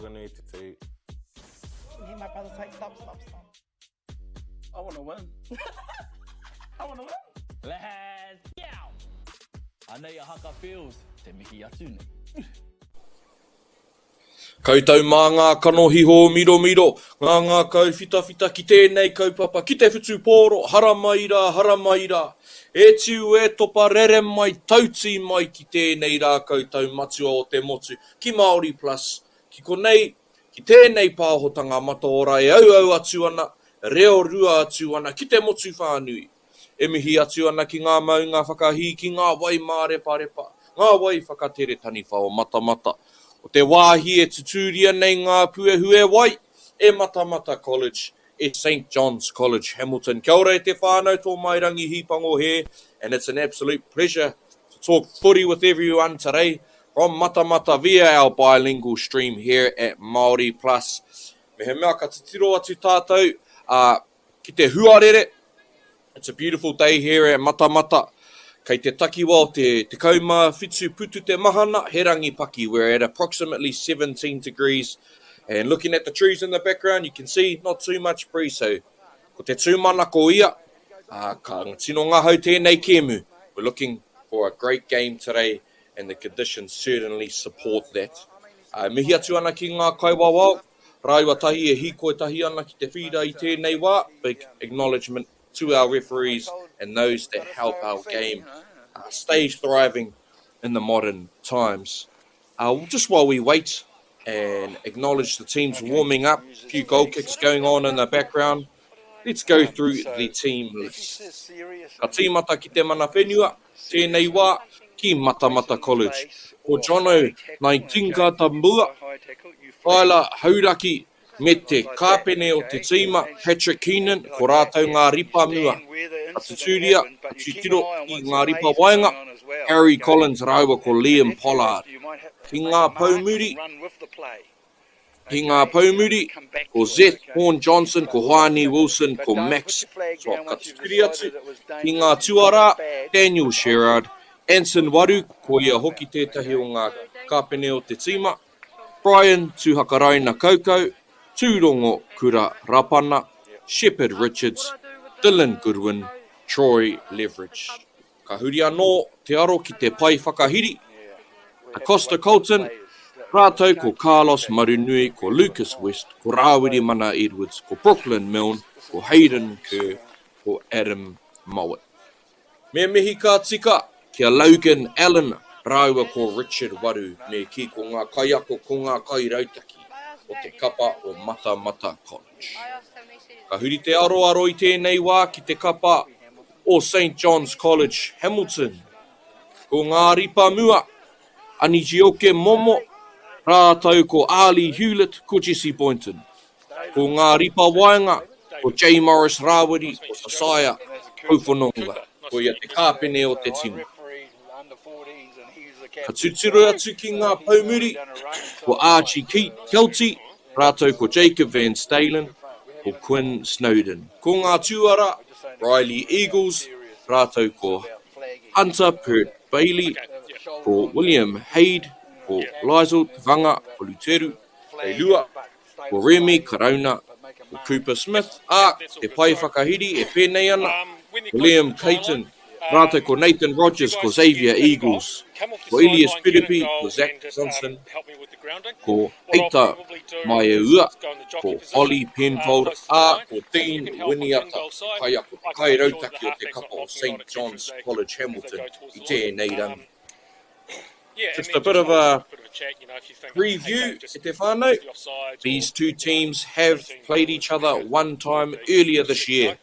Whanganui te tū. And then my brother's like, stop, stop, stop. I want to win. I want to win. Let's go! Anei a Haka Feels, te mihi atu nei. Koutou mā ngā kanohi hōmiromiro, ngā ngākau whitawhita ki tēnei kaupapa, ki te whutupōro, haramai rā, haramai rā. E tiu, e topa, rere mai, tautī mai ki tēnei rākau taumatua o te motu, ki Māori Plus, ki konei, ki tēnei pāhotanga mataora e auau atu ana, reo rua atu ana ki te motu whānui. E mihi atu ana ki ngā maunga whakahī, ki ngā wai māreparepa, ngā wai whakatere taniwha o Matamata, o te wāhi e tutūria nei ngā puehu e wai, e Matamata College, e Saint John's College, Hamilton. Kia ora e te whānau, tō mai rangi hīpango here, and it's an absolute pleasure to talk footy with everyone today from Matamata via our bilingual stream here at Māori Plus. Mehemea ka titiro atu tātou, uh, Ki te huarere, it's a beautiful day here at Matamata. Kei te takiwa o te 17 putu te mahana, he rangi paki. We're at approximately 17 degrees. And looking at the trees in the background, you can see not too much breeze. So, ko te tūmanako ia, uh, ka tino ngahau tēnei kēmu. We're looking for a great game today and the conditions certainly support that. Uh, mihi atu ana ki ngā kaiwawao, Rāua tahi e hīkoi tahi ana ki te whīra i tēnei wā, big acknowledgement to our referees and those that help our game stay thriving in the modern times. Uh, just while we wait and acknowledge the teams warming up, a few goal kicks going on in the background, let's go through the team list. Ka tīmata ki te mana whenua, tēnei wā, ki Matamata College. Ko Jono Naitinga Tabua, Tyler Hauraki me te kāpene o te tīma, Patrick Keenan, ko rātou ngā ripa mua. Ka tutūria, ka titiro ki ngā ripa waenga, Harry Collins rāua ko Liam Pollard. Ki ngā pou muri, ki ngā pou muri, ko Zeth Horne-Johnson, ko Hoani Wilson, ko Max Swap. Ka tuturi atu ki ngā tuarā, Daniel Sherrard, Anson Waru, ko ia hoki tētahi o ngā kāpene o te tīma, Brian Tuhakaraina Kaukau, Tūrongo Kura Rapana, Shepherd Richards, Dylan Goodwin, Troy Leverage. Ka huri anō te aro ki te pae whakahiri, Acosta Colton, rātou ko Carlos Marunui, ko Lucas West, ko Rāwiri Mana Edwards, ko Brooklyn Milne, ko Hayden Kerr, ko Adam Mowat. Me mihi ka tika ki a Logan Allen rāua ko Richard Waru me kī ko ngā kaiako ko ngā kairautaki o te kapa o Matamata College. Ka huri te aroaro i tēnei wā ki te kapa o Saint John's College, Hamilton. Ko ngā ripa mua, Anijioke Momo, rātou ko Arlie Hewlett, ko Jesse Boynton. Ko ngā ripa waenga, ko Jay Morris Rāwiri, ko Sasaia Houwhanonga, ko ia te kāpene o te tīma. Ka tūturu atu ki ngā pou muri, ko Archie Keltie, rātou ko Jacob Van Stalen, ko Quinn Snowden. Ko ngā tūara, Riley Eagles, rātou ko Hunter Pert Bailey, ko William Haid, ko Lizel Te Vanga Oluteru, kei rua, ko Remy Karauna, ko Cooper Smith, ā, te pae whakahiri e pēnei ana, ko Liam Clayton, rātou ko Nathan Rogers, ko Xavier Eagles, ko Elias Piripi, ko Zac Johnson, ko Heita Maeua, ko Ollie Penfold, ā, ko Dean Winiata, te kaiako, te kairautaki o te kapa o Saint John's College Hamilton i tēnei rangi. Just a bit of a preview e te whānau. These two teams have played each other one time earlier this year.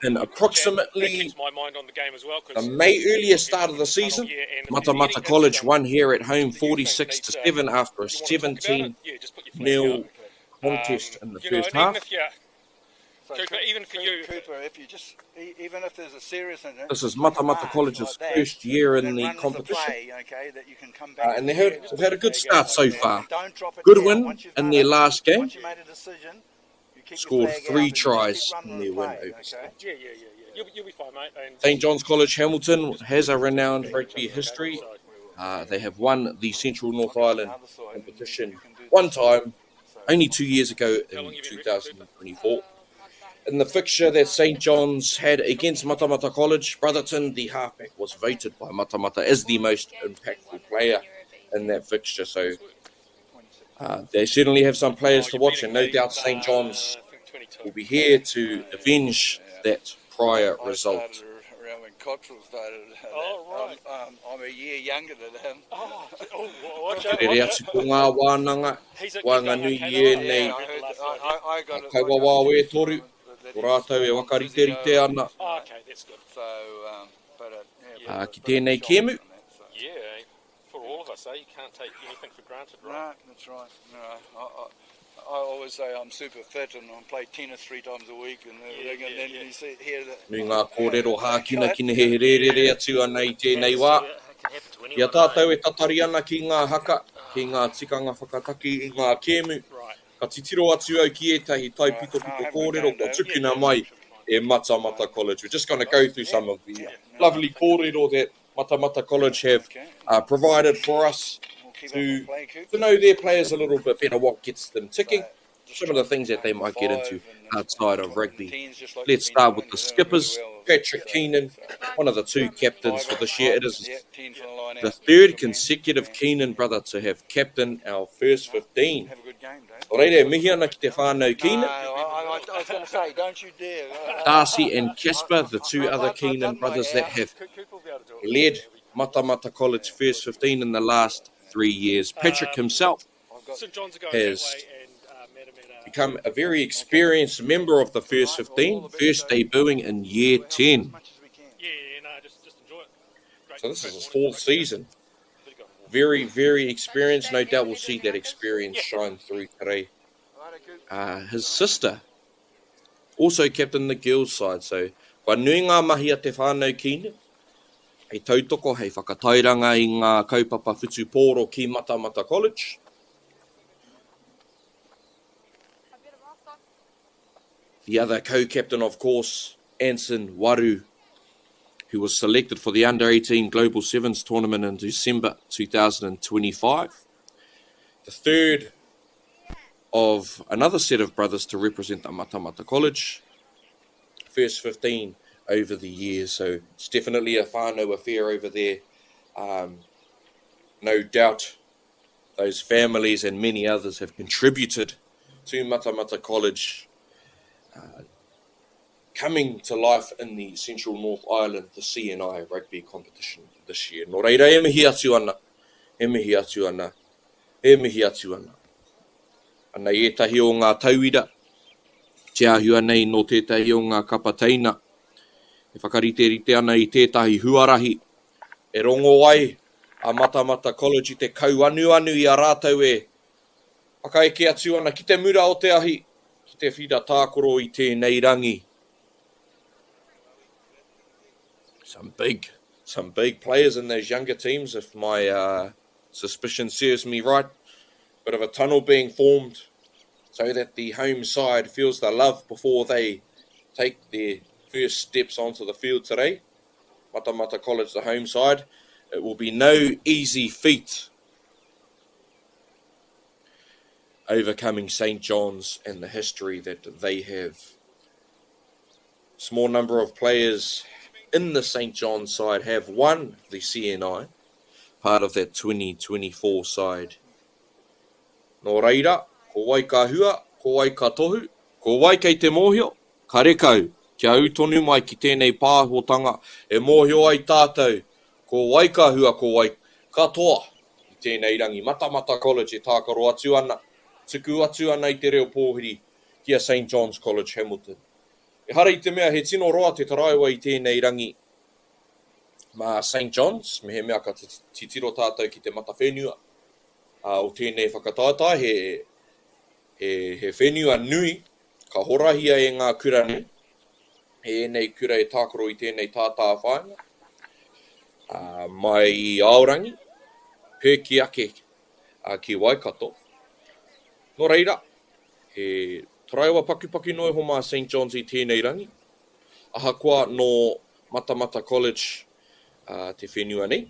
In approximately the May earlier start of the season, Matamata College won here at home 46 to 7 after a 17 0 contest in the first half. Cooper, even for you, Cooper, if you just even if there's a serious incident, This is Matamata College's like that, first year in then the run with the competition. play, okay, that you can come back Uh, and they had, and they've had a good start so far. Don't drop it Good down. win Once you've in done their it, last game. Once you made a decision, you keep your Scored flag out three and you just keep tries running in the their win play, over okay? St. Yeah, yeah, yeah, yeah. You'll, you'll be fine, mate. And St John's College Hamilton has a renowned rugby history. They have won the Central North Island competition one time, only 2 years ago in 2024. In the fixture that St. John's had against Matamata College, Brotherton, the halfback, was voted by Matamata as the most impactful player in that fixture. So they certainly have some players to watch, and no doubt St. John's will be here to avenge that prior result. Around when Cottrell started. Oh, right. I'm a year younger than him. Oh, oh, watch out, Rere watch out. atu ko ngā wānanga, He's a, waenganui i ēnei Yeah, I heard that. I got it. kaua wā e toru, ko rātou e wakariterite ana Oh, okay, that's good. So, but, yeah, ki tēnei kēmu. So. Yeah, for all of us, eh? You can't take anything for granted, right? No, that's right. No, I always say I'm super fit and I play tennis 3 times a week and everything, and then you see hear that. Nui ngā kōrero hākinakina he rērere atu ana i tēnei wā. I a tātou e tatari ana ki ngā haka, ki ngā tikanga whakataki i ngā kēmu, ka titiro atu au ki ētahi taipitopito kōrero kua tukuna mai e Matamata College. We're just going to go through some of the lovely kōrero that Matamata College have provided for us to know their players a little bit better, what gets them ticking, some of the things that they might get into outside of rugby. Let's start with the skippers, Patrick Keenan, one of the 2 captains for this year. It is the 3rd consecutive Keenan brother to have captained our first 15. Nō reira, e mihi ana ki te whānau Keenan. I was going to say, don't you dare. Darcy and Casper, the 2 other Keenan brothers that have led Matamata College first 15 in the last 3 years. Patrick himself has become a very experienced member of the first 15, first debuting in year 10. So this is his 4th season. Very, very experienced. No doubt we'll see that experience shine through today. His sister also captained the girls' side. So, kua nui ngā mahi a te whānau Keenan, hei tautoko, hei whakatairanga i ngā kaupapa whutupōro ki Matamata College. The other co-captain, of course, Anson Waru, who was selected for the Under-18 Global Sevens tournament in December 2025. The third of another set of brothers to represent the Matamata College. First 15 over the years, so it's definitely a whānau affair over there. No doubt those families and many others have contributed to Matamata College coming to life in the Central North Island, the CNI rugby competition this year. Nō reira, e mihi atu ana, e mihi atu ana, e mihi atu ana. Anei ētahi o ngā tauira, te āhua nei nō tētahi o ngā kapa teina, e whakariterite ana i tētahi huarahi, e rongo ai a Matamata College i te kauanuanu i a rātou e whakaeke atu ana ki te mura o te ahi, ki te whira tākoro i tēnei rangi. Some big players in those younger teams, if my suspicion serves me right. Bit of a tunnel being formed so that the home side feels the love before they take their first steps onto the field today. Matamata College, the home side. It will be no easy feat overcoming St. John's and the history that they have. Small number of players in the St. John's side have won the CNI, part of that 2024 side. Nō reira, ko wai ka hua, ko wai ka tohu, ko wai kei te mōhio, karekau, kia ū tonu mai ki tēnei pāhotanga e mōhio ai tātou, ko wai ka hua, ko wai katoa i tēnei rangi. Matamata College e tākaro atu ana, tuku atu ana i te reo pōhiri ki a St. John's College Hamilton. Ehara i te mea he tino roa te taraiwa i tēnei rangi mā St. John's, mehemea ka titiro tātou ki te matawhenua o tēnei whakataetae, he whenua nui ka horahia e ngā kura nei, e ēnei kura e tākaro i tēnei tātāwhāinga, mai i Aorangi, pēki ake ki Waikato. Nō reira, he taraiwa pakipaki noa iho mā St. John's i tēnei rangi, ahakoa nō Matamata College te whenua nei.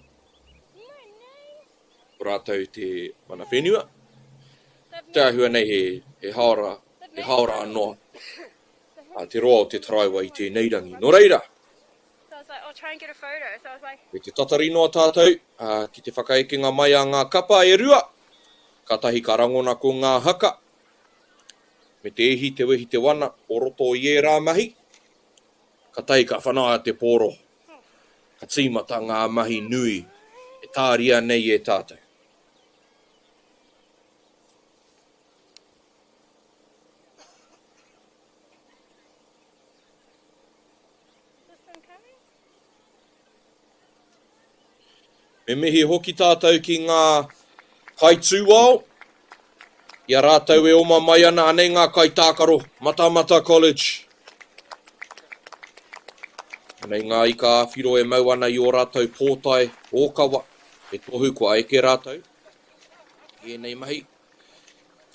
Ko rātou te mana whenua. Te āhua nei he, he haora, he haora anō a te roa o te taraiwa i tēnei rangi. Nō reira, me te tatari noa tātou ki te whakaekenga mai a ngā kapa e rua, kātahi ka rangona ko ngā haka, me te ihi, te wehi, te wana o roto i ērā mahi, kātahi ka whanaia te pōro, ka tīmata ngā mahi nui e tāria nei e tātou. Me mihi hoki tātou ki ngā kaitūao, i a rātou e oma mai ana, anei ngā kaitākaro, Matamata College. Anei ngā ika ā-whiro e mau ana i ō rātou pōtae ōkawa, he tohu kua eke rātou i ēnei mahi.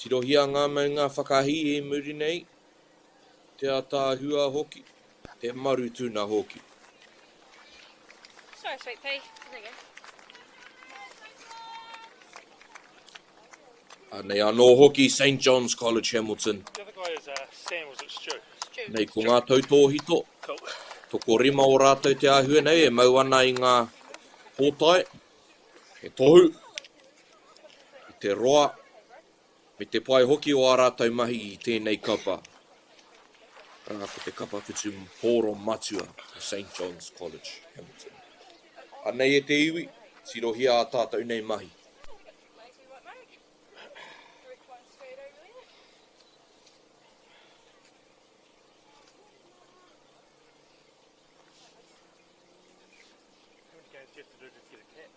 Tirohia ngā maunga whakahī i muri nei, Te ataahua hoki, te maru tuna hoki. Sorry, sweet pea. There you go. Anei anō hoki St John's College Hamilton. The other guy is uh, Sam, was it Stu? Stu. Nei ko ngā tautōhito. Cool. Tokorima o rātou te āhua nei e mau ana i ngā pōtae, he tohu, i te roa Me te pai hoki o ā rātou mahi i tēnei kapa, arā, ko te kapa whutupōro matua o St John's College, Hamilton. Anei e te iwi, tirohia ā tātou nei mahi. How many games do you have to do to get a cap?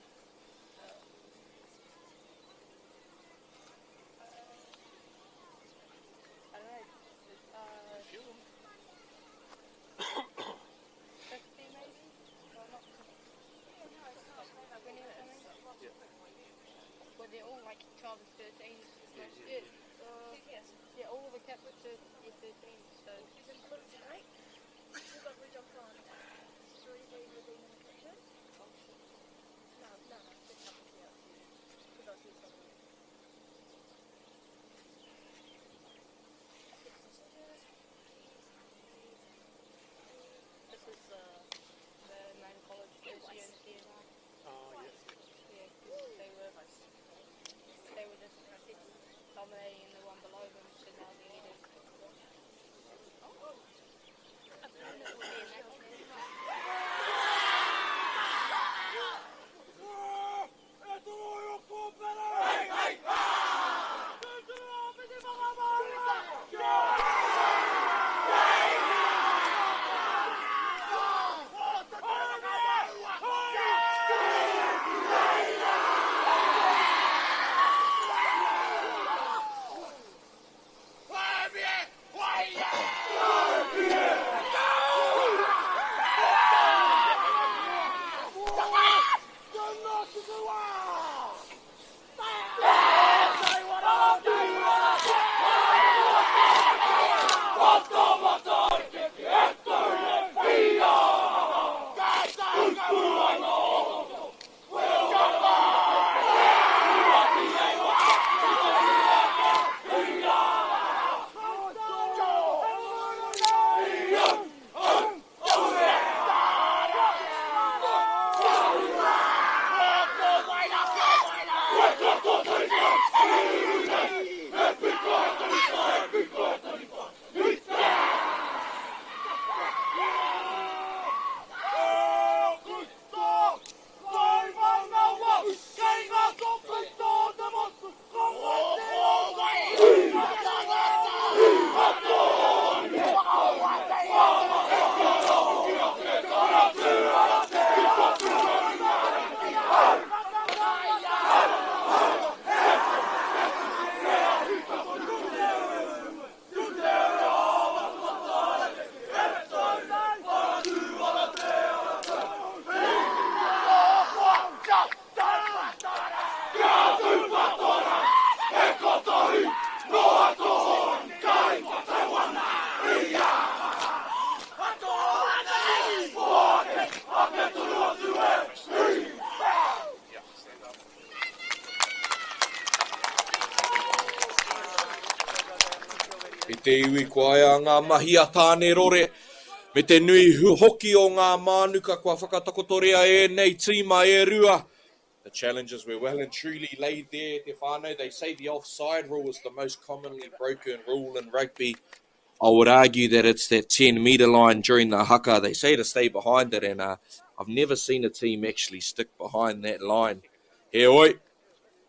I don't know. 50 maybe? Or not? 20 or something? Well, they're all like 12 and 13. Yeah, yeah, yeah. yeah, all of the Catholics are year 13, so. This is the main college first year in CMI. Oh, yeah. Yeah, 'cause they were they were just dominating the one below them, so now they're getting. Opponent will be in that E te iwi kua ea ngā mahi a Tāne Rore, me te nui hoki o ngā mānuka kua whakatakotoria ēnei tīma e rua. The challenges were well and truly laid there, te whānau. They say the offside rule is the most commonly broken rule in rugby. I would argue that it's that 10 metre line during the haka. They say to stay behind it, and uh, I've never seen a team actually stick behind that line. Heoi,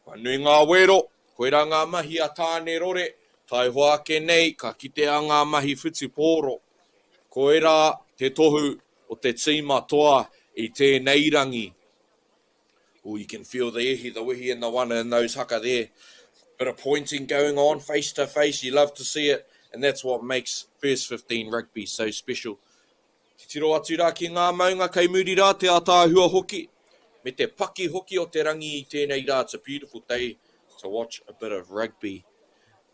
kua nui ngā wero, koirā ngā mahi a Tāne Rore, taihoa ake nei ka kitea ngā mahi whutupōro. Koirā te tohu o te tīma toa i tēnei rangi. Oh, you can feel the ihi, the wehi and the wana in those haka there. Bit of pointing going on, face to face, you love to see it, and that's what makes First 15 rugby so special. Titiro atu rā ki ngā maunga kei muri rā te ātaahua hoki, me te paki hoki o te rangi i tēnei rā. It's a beautiful day to watch a bit of rugby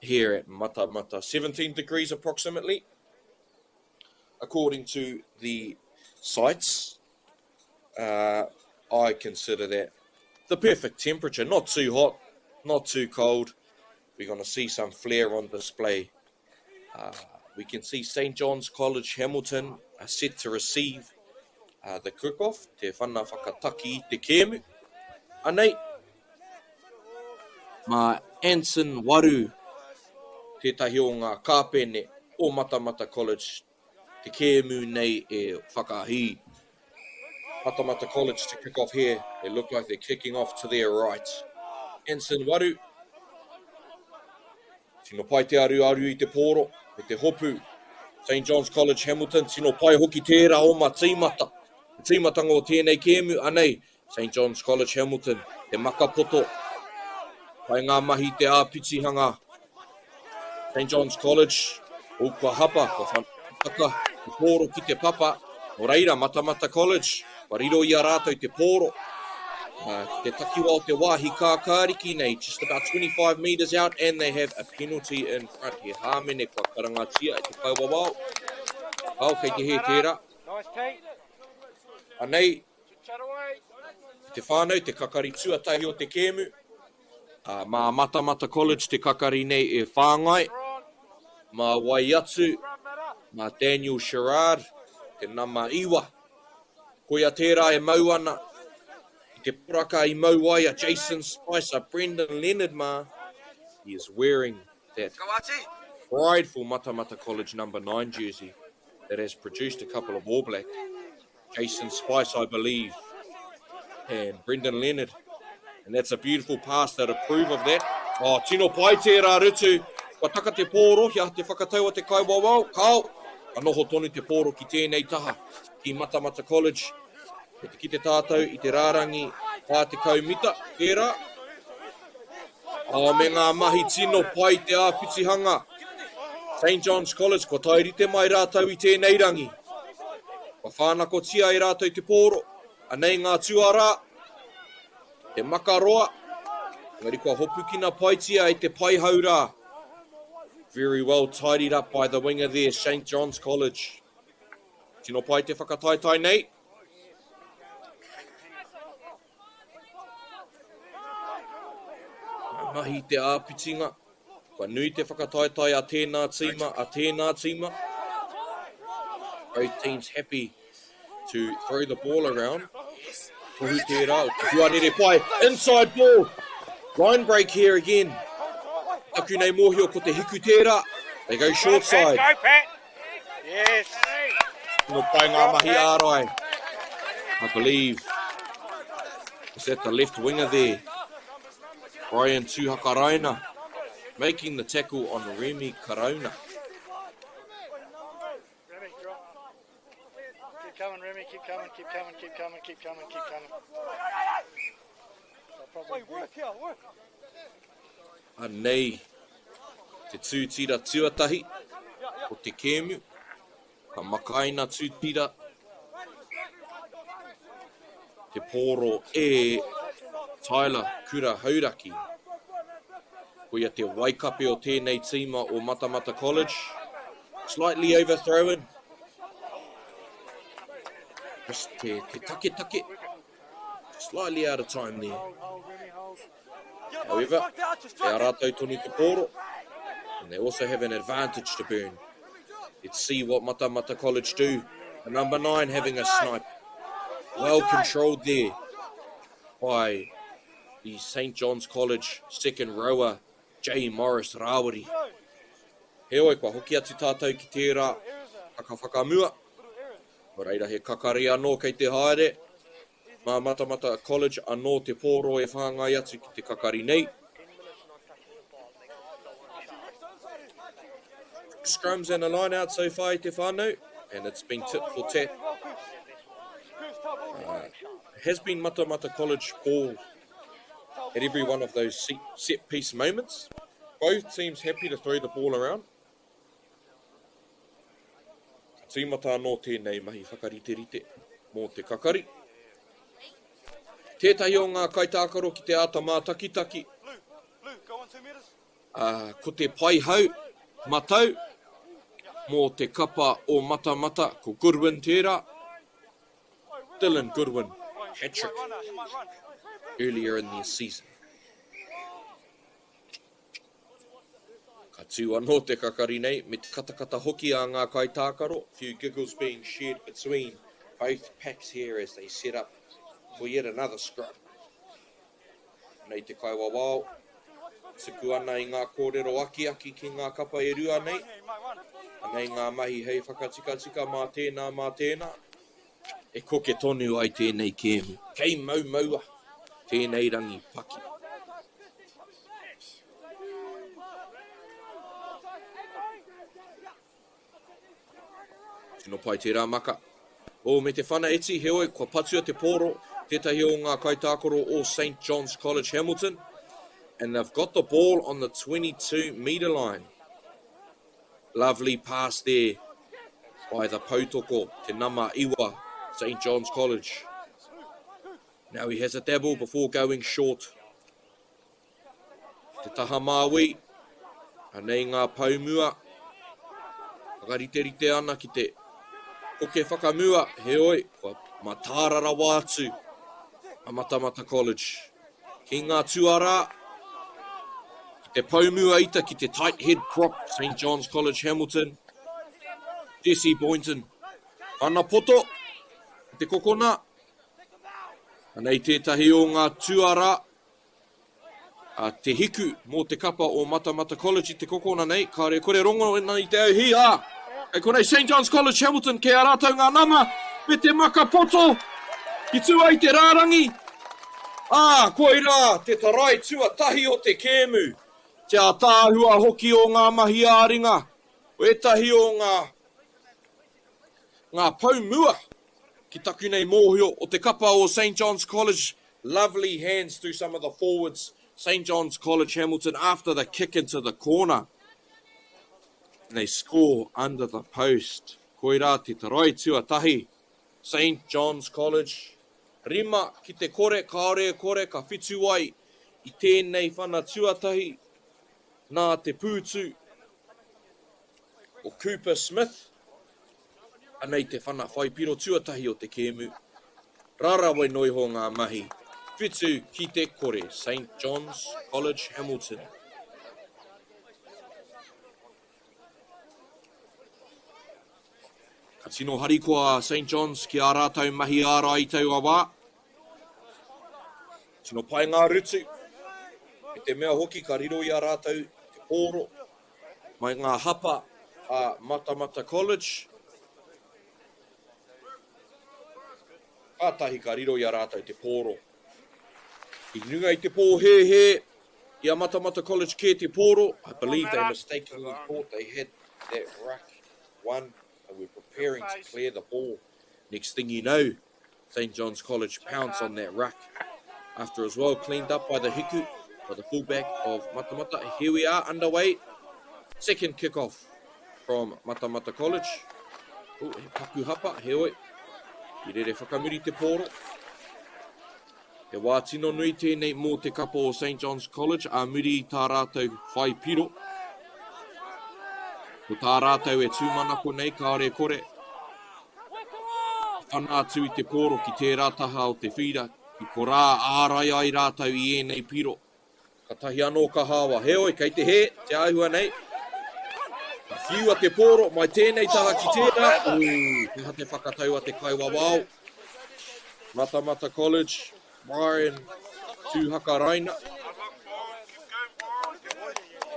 here at Matamata. 17 degrees approximately, according to the sites. Uh, I consider that the perfect temperature. Not too hot, not too cold. We're going to see some flair on display. Uh, we can see St. John's College Hamilton are set to receive uh, the kickoff, te whana whakataki i te kēmu. Anei, mā Anson Waru, tētahi o ngā kāpene o Matamata College, te kēmu nei e whakahī. Matamata College to kick off here. They look like they're kicking off to their right. Anson Waru. Tino pai te aru aru i te pōro, me te hopu. St. John's College Hamilton, tino pai hoki tērā o ma tīmata. Te tīmatanga o tēnei kēmu, anei, St John's College Hamilton, te makapoto. Pai ngā mahi te āpitihanga. St John's College, o kua hapa, kua whanaka te pōro ki te papa. Nō reira, Matamata College, kua riro i a rātou te pōro. Uh, te takiwa o te wāhi kākāriki nei, just about 25 metres out, and they have a penalty in front. He hāmene kua karangatia e te kaiwawao. Ao, kei te hē tērā. Anei, Te whānau, te kakari tuatahi o te kēmu. Uh, mā Matamata College te kakari nei e whāngai. Mā wai atu, mā Daniel Sherrard, te nama iwa. Koia tērā e mau ana. I te poraka i mau ai a Jason Spice, a Brendan Leonard mā. He is wearing that prideful Matamata College number 9 jersey that has produced a couple of All Black. Jason Spice, I believe, and Brendan Leonard. And that's a beautiful pass that approve of that. Oh, tino pai tērā Rutu. Kua taka te pōro, hea te whakatau a te kaiwawao. Kao, ka noho tonu te pōro ki tēnei taha, ki Matamata College. Kei te kite tātou i te rārangi 40 mita, tērā. Oh, me ngā mahi tino pai te āpitihanga. St John's College, kua tairite mai rātou i tēnei rangi. Kua whānakotia e rātou te pōro. Anei ngā tuarā, te makaroa, engari kua hopukina paitia e te paihau rā. Very well tidied up by the winger there, St John's College. Tino pai te whakataetae nei. Mahi te āpitinga. Kua nui te whakataetae a tēnā tīma, a tēnā tīma. Both teams happy to throw the ball around. Tohu tērā, o te huarere pai. Inside ball. Line break here again. Taku nei mōhio ko te hiku tērā. They go short side. Go, Pat. Yes. Tino pai ngā mahi ārai. I believe. Is that the left winger there? Brian Tuhakaraina making the tackle on Remy Karauna. Remy, drop. Keep coming, Remy. Keep coming, keep coming, keep coming, keep coming, keep coming. Wait, work here, work. Anei te tūtira tuatahi o te kēmu. Ka makaina tūtira te pōro e Tyler Kura Hauraki. Koia te waikape o tēnei tīma o Matamata College. Slightly overthrown. Just te, te taketake. Slightly out of time there. However, kei a rātou tonu te pōro. And they also have an advantage to burn. Let's see what Matamata College do. The number 9 having a snipe. Well controlled there by the St. John's College second rower, Jay Morris Rawiri. Heoi, kua hoki atu tātou ki tērā haka whakamua. Nō reira he kakari anō kei te haere. Mā Matamata College anō te pōro e whāngai atu ki te kakari nei. Scrums and a line out so far i te whānau, and it's been tit for tat. Has been Matamata College ball at every one of those set piece moments. Both teams happy to throw the ball around. Ka tīmata anō tēnei mahi whakariterite mō te kakari. Tētahi o ngā kaitākaro ki te āta mātakitaki, ā, ko te paihau matau mō te kapa o Matamata, ko Goodwin tērā, Dylan Goodwin, hat-trick earlier in the season. Ka tū anō te kakari nei, me te katakata hoki a ngā kaitākaro, few giggles being shared between both packs here as they set up for yet another scrum. Nei te kaiwawao, tuku ana i ngā kōrero akiaki ki ngā kapa e rua nei. Anei ngā mahi hei whakatikatika mā tēnā, mā tēnā. E koke tonu ai tēnei kēmu. Kei maumaua tēnei rangi paki. Tino pai tērā maka. Oh, me te whana iti, heoi, kua patua te pōro, tētahi o ngā kaitākaro o St John's College Hamilton. And they've got the ball on the 22 metre line. Lovely pass there by the poutoko, te nama iwa, St John's College. Now he has a dabble before going short. Te taha māui, anei ngā paumua, whakariterite ana ki te koke whakamua, heoi, kua mataara rawa atu a Matamata College. Ki ngā tuarā, ki te poumua ita ki te tight head prop, St John's College Hamilton, Jesse Boynton. Ana poto, ki te kokona, anei tētahi o ngā tuarā, a Te Hiku mō te kapa o Matamata College i te kokona nei, kāore kore rongo ana i te au hī, ā, kei konei St John's College Hamilton kei a rātou ngā nama me te maka poto ki tua i te rārangi, ā, koirā te tarai tuatahi o te kēmu, te ātaahua hoki o ngā mahi ā-ringa, ētahi o ngā ngā pou mua ki taku nei mōhio o te kapa o St John's College Lovely hands through some of the forwards, St John's College Hamilton after the kick into the corner. And they score under the post. Koirā te tarai tuatahi. St John's College. Rima ki te kore, kāore e kore ka whitu ai i tēnei whana tuatahi nā te pūtu o Cooper Smith. Anei te whana whai piro tuatahi o te kēmu. Rarawe noa iho ngā mahi. Whitu ki te kore, St John's College Hamilton. Ka tino harikoa a St John's ki ā rātou mahi ārai i taua wā. Tino pai ngā rutu. Me te mea hoki ka riro i a rātou te pōro. Mai ngā hapa a Matamata College. Kātahi ka riro i a rātou te pōro. I runga i te pōhēhē, i a Matamata College kē te pōro, I believe they mistakenly thought they had that ruck won and were preparing to clear the ball. Next thing you know, St John's College pounce on that ruck. After as well cleaned up by the hiku, by the fullback of Matamata. Here we are, underway. Second kickoff from Matamata College. Oh, he paku hapa, heoi. I rere whakamuri te pōro. He wā tino nui tēnei mō te kapa o St John's College ā muri i tā rātou whai piro. Ko tā rātou e tūmanako nei kāore e kore. Whana atu i te pōro ki tērā taha o te whīra, ki korā ārai ai rātou i ēnei piro. Katahi anō ka hāwa. Heoi, kei te hē te āhua nei. Whiua te pōro mai tēnei taha ki tērā. Ū, he aha te whakatau a te kaiwawao. Matamata College, Brian Tūhakaraina.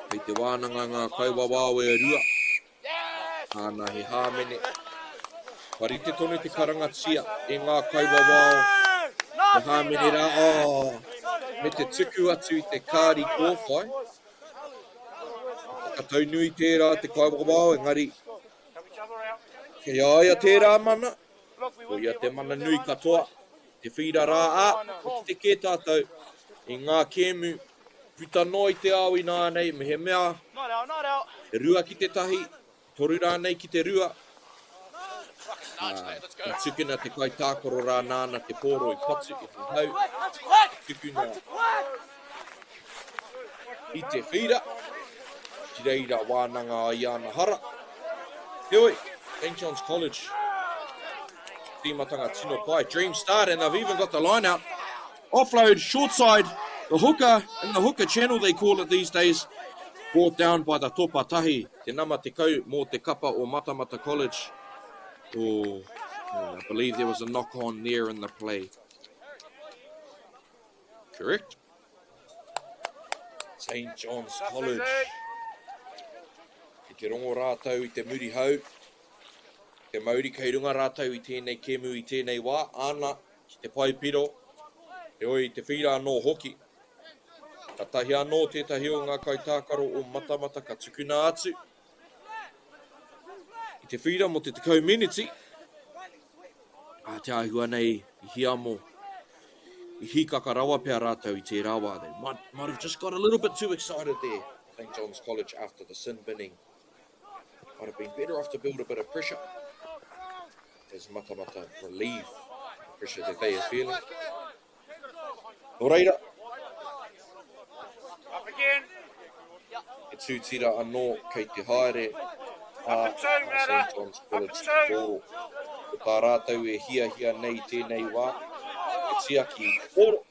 Kei te wānanga ngā kaiwawao e rua. Āna he hāmene. Ka rite tonu te karangatia e ngā kaiwawao. He hāmene rā, oh, me te tuku atu i te kāri kōwhai. Whakatau nui tērā te kaiwawao, engari kei a ia tērā mana, ko ia te mana nui katoa, te whīra rā ā, kua kite kē tātou i ngā kēmu puta noa i te ao ināianei, mehemea he rua ki te tahi, toru rānei ki te rua, ā, ka tukuna te kaitākaro rā nāna te pōro i patu i te hau, tukuna i te whīra, ki reira wānanga ai ana hara. Heoi, St John's College, tīmatanga tino pai, dream start, and they've even got the line out. Offload, short side, the hooker, in the hooker channel they call it these days, brought down by the topa tahi, te nama tekau mō te kapa o Matamata College. Oh, I believe there was a knock on there in the play. Correct. St John's College. Ki te rongo rātou i te muri hau, te mauri kei runga rātou i tēnei kēmu i tēnei wā, āna, ki te pae piro, heoi i te whīra anō hoki. Katahi anō tētahi o ngā kaitākaro o Matamata ka tukuna atu i te whīra mō te 10 meneti. Ā, te āhua nei i hiamo, i hīkaka rawa pea rātou i tērā wā. They might, might have just got a little bit too excited there, St John's College, after the sin binning. Might have been better off to build a bit of pressure. As Matamata relieve the pressure that they are feeling. Nō reira, he tūtira anō kei te haere a St John's College te pōro. Ko tā rātou e hiahia nei i tēnei wā, he tiaki i te pōro.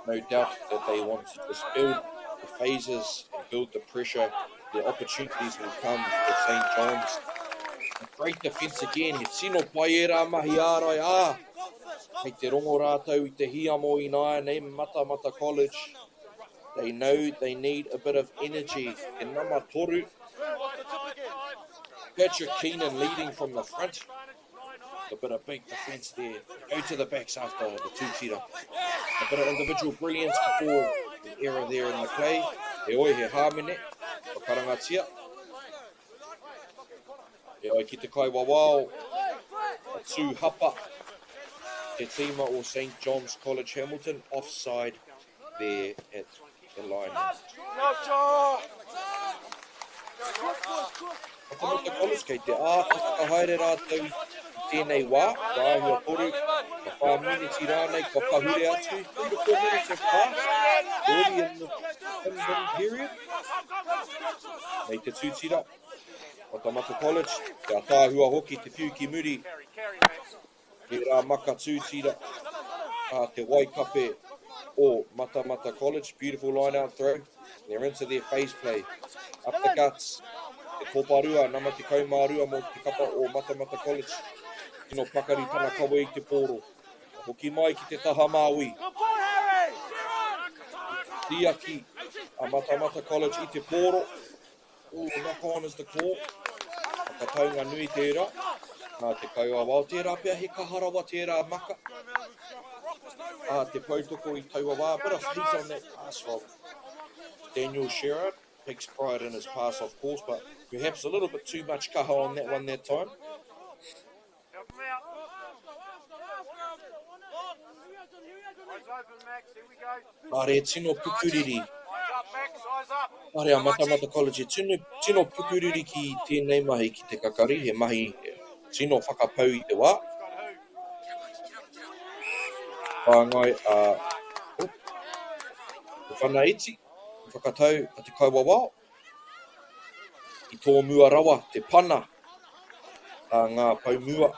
No doubt that they want to just build the phases and build the pressure. The opportunities will come for St John's. A great defence again, he tino pai ērā mahi ārai, ā, kei te rongo rātou i te hiamo ināianei, Matamata College. They know they need a bit of energy. Te nama toru, Patrick Keenan leading from the front. A bit of big defence there. Go to the backs after the tūtira. A bit of individual brilliance before the error there in the play. Heoi he hāmene, whakarangatia. E ai ki te kaiwawao, a tū hapa te tīma o St John's College Hamilton offside there at the line. Matamata College kei te āta whakahaere rātou i tēnei wā, kua āhua toru, kua whā miniti rānei kua pahure atu, 3 to 4 minutes have passed already in the in period. Nei te tūtira, Matamata College, te ataahua hoki te whiu ki muri, Tērā maka tūtira a te Waikape o Matamata College. Beautiful line out throw. They're into their phase play. Up the guts. Te toparua, nama 12 mō te kapa o Matamata College. Tino pakari tana kawe i te pōro. Ka hoki mai ki te taha māui. Tiaki a Matamata College i te pōro. Ooh, knock on is the call. Whakataunga nui tērā. Nā te kaiwawao. Tērā pea he kaha rawa tērā maka. A te poutoko i taua wā. Bit of heat on that pass from Daniel Sherrard. Takes pride in his pass, of course, but perhaps a little bit too much kaha on that one that time. Kāre e tino pukuriri. Kāre a Matamata College e tino, tino pukuriri ki tēnei mahi ki te kakari, he mahi tino whakapau i te wā. Whāngai a oh, te whana iti, te whakatau a te kaiwawao. I tōmua rawa te pana a ngā pou mua.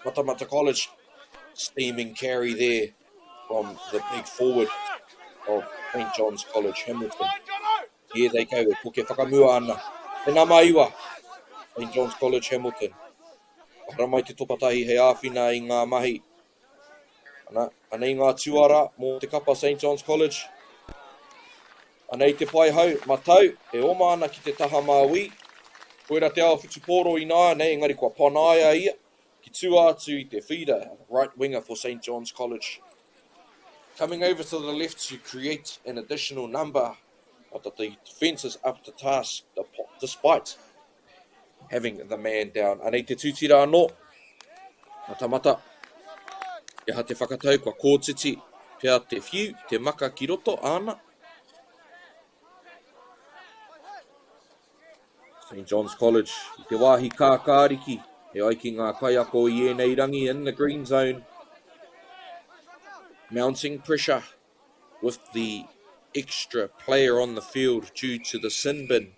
Matamata College, steaming carry there. from the big forward of St John's College Hamilton. Here they go, e koke whakamua ana. Te nama iwa, St John's College Hamilton. Haramai te topatahi hei āwhina i ngā mahi. Ana, anei ngā tuara mō te kapa St John's College. Anei te paihau, matau, e oma ana ki te taha māui. Koira te ao whutupōro ināianei, engari kua panaia ia ki tua atu i te feeder, right winger for St John's College. Coming over to the left to create an additional number, but the defence is up to task despite having the man down. Anei te tūtira anō. Matamata. He aha te whakatau, kua kōtiti pea te whiu, te maka ki roto, āna. St John's College, i te wāhi kākāriki, e ai ki ngā kaiako i ēnei rangi in the green zone. Mounting pressure with the extra player on the field due to the sin bin.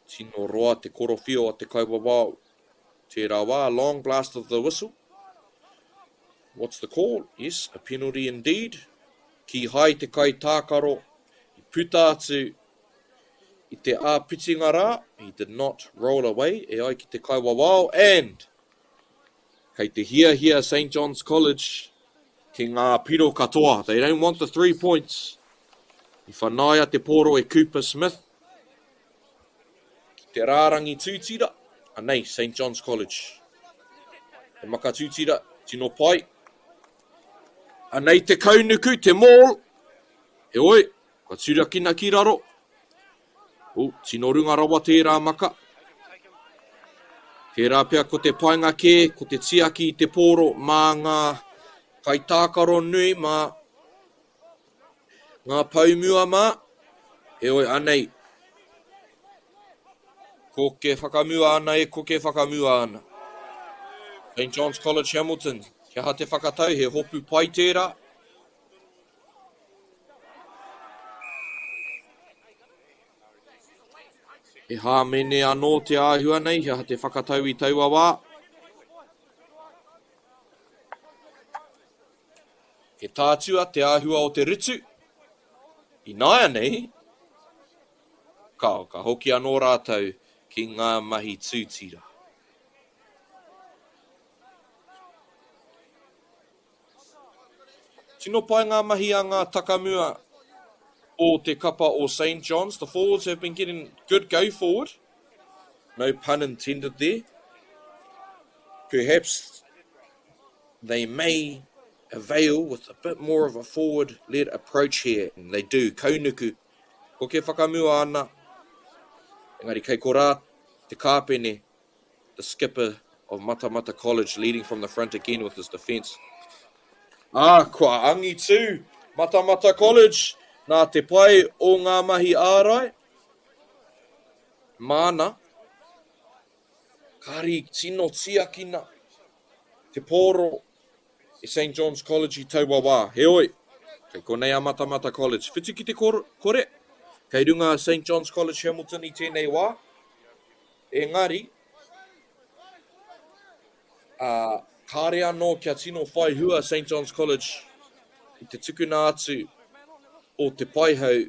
Tino roa te korowhio a te kaiwawao. Tērā wā, long blast of the whistle. What's the call? Yes, a penalty indeed. Kīhai te kaitākaro i puta atu i te āpitinga rā. He did not roll away, e ai ki te kaiwawao. And Kei te hiahia St John's College ki ngā piro katoa. They don't want the 3 points. I whanaia te pōro e Cooper Smith ki te rārangi tūtira. Anei, St John's College. Te maka tūtira, tino pai. Anei te kaunuku, te maul. Heoi, kua turakina ki raro. Oh, tino runga rawa tērā maka. Tērā pea ko te painga kē, ko te tiaki i te pōro mā ngā kaitākaro nui, mā ngā poumua mā. Heoi, anei, koke whakamua ana e koke whakamua ana. St John's College Hamilton, he aha te whakatau, he hopu pai tērā. He hāmene anō te āhua nei, he aha te whakatau i taua wā? He tātua te āhua o te rutu. Ināianei, ka, ka hoki anō rātou ki ngā mahi tūtira. Tino pai ngā mahi a ngā takamua o te kapa o St John's. The forwards have been getting good go forward. No pun intended there. Perhaps they may avail with a bit more of a forward-led approach here. And they do. Kaunuku. Koke whakamua ana. Engari kei korā te kāpene the skipper of Matamata College leading from the front again with his defence. Ā, kua angitū Matamata College nā te pai o ngā mahi ārai. Māna, kāri tino tiakina te pōro e St John's College i taua wā. Heoi, kei konei a Matamata College. Whitu ki te kore, kei runga a St John's College Hamilton i tēnei wā. Engari, ā, kāre anō kia tino whai hua St John's College i te tukuna atu o te paihau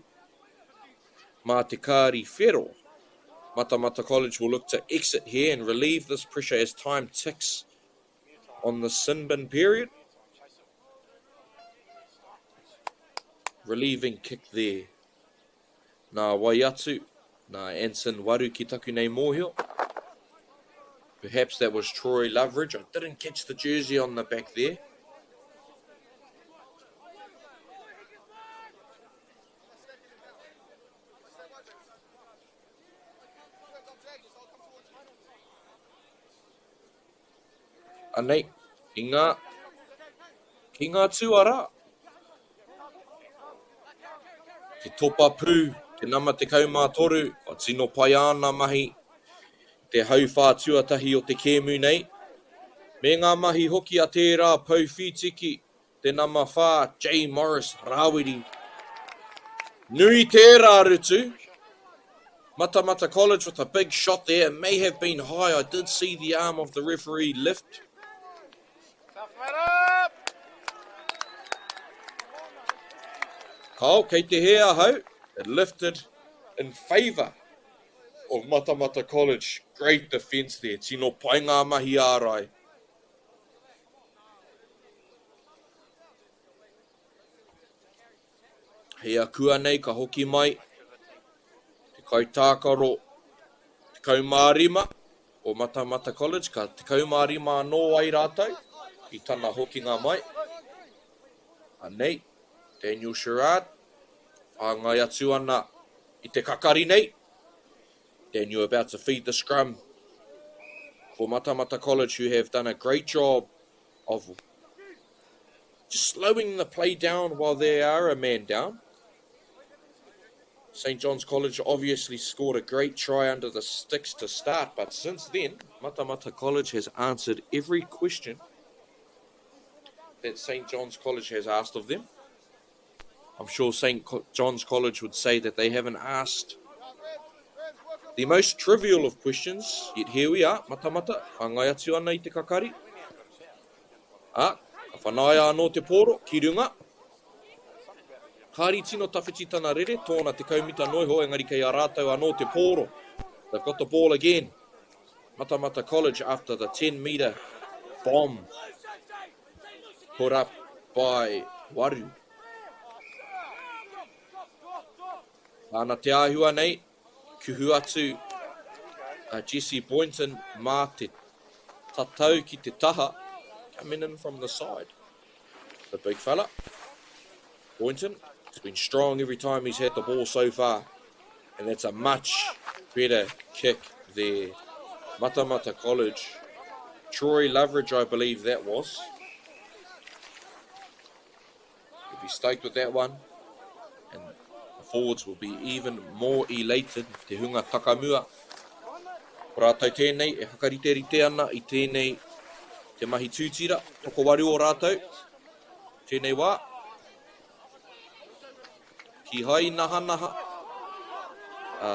mā te kāri whero. Matamata College will look to exit here and relieve this pressure as time ticks on the sin bin period. Relieving kick there. Nā wai atu, nā Anson Waru ki taku nei mōhio. Perhaps that was Troy Loveridge. I didn't catch the jersey on the back there. Anei, i ngā, ki ngā tuara. Te topa pū, te nama 13, kua tino pai āna mahi te hauwhā tuatahi o te kēmu nei. Me ngā mahi hoki a tērā pou whītiki, te nama 4, Jay Morris Rāwiri. Nui tērā rutu! Matamata College with a big shot there. It may have been high. I did see the arm of the referee lift. Kao, kei te hē ahau, it lifted in favour of Matamata College. Great defence there, tino pai ngā mahi ārai. Hei akuanei ka hoki mai te kaitākaro 15 o Matamata College, ka 15 anō ai rātou i tana hokinga mai. Anei, Daniel Sherrard, whāngai atu ana i te kakari nei. Daniel about to feed the scrum for Matamata College who have done a great job of just slowing the play down while they are a man down. St. John's College obviously scored a great try under the sticks to start, but since then, Matamata College has answered every question that St. John's College has asked of them. I'm sure St. John's College would say that they haven't asked the most trivial of questions, yet here we are, Matamata, whāngai atu ana i te kakari. Ā, ka whanaia anō te pōro ki runga. Kāri tino tawhiti tana rere, tōna 10 mita noa iho, engari kei a rātou anō te pōro. They've got the ball again. Matamata College after the 10 metre bomb put up by Waru. Tāna te āhua nei, kuhu atu a Jesse Boynton mā te tatau ki te taha, coming in from the side. The big fella, Boynton, has been strong every time he's had the ball so far. And that's a much better kick there. Matamata College. Troy Loveridge, I believe that was. He'll be stoked with that one. And the forwards will be even more elated. Te hunga takamua. Ko rātou tēnei e whakariterite ana i tēnei te mahi tūtira, tokowaru o rātou, tēnei wā. Kīhai i nahanaha ā,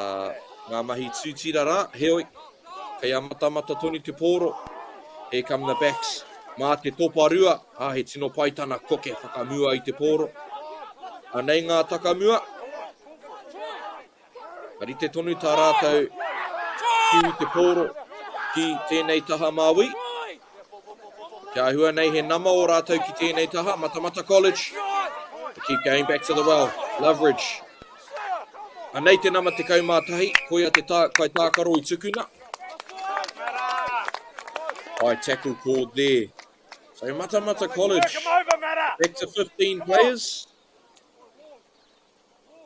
ngā mahi tūtira rā, heoi, kei a Matamata tonu te pōro. Here come the backs. Mā te toparua, ā, he tino pai tana koke whakamua i te pōro. Anei ngā takamua. Ka rite tonu tā rātou whiu i te pōro ki tēnei taha māui. Te āhua nei he nama o rātou ki tēnei taha, Matamata College. They keep going back to the well. Loveridge. Anei te nama 11, koia te tā, kaitākaro i tukuna. High tackle called there. So Matamata College back to 15 players.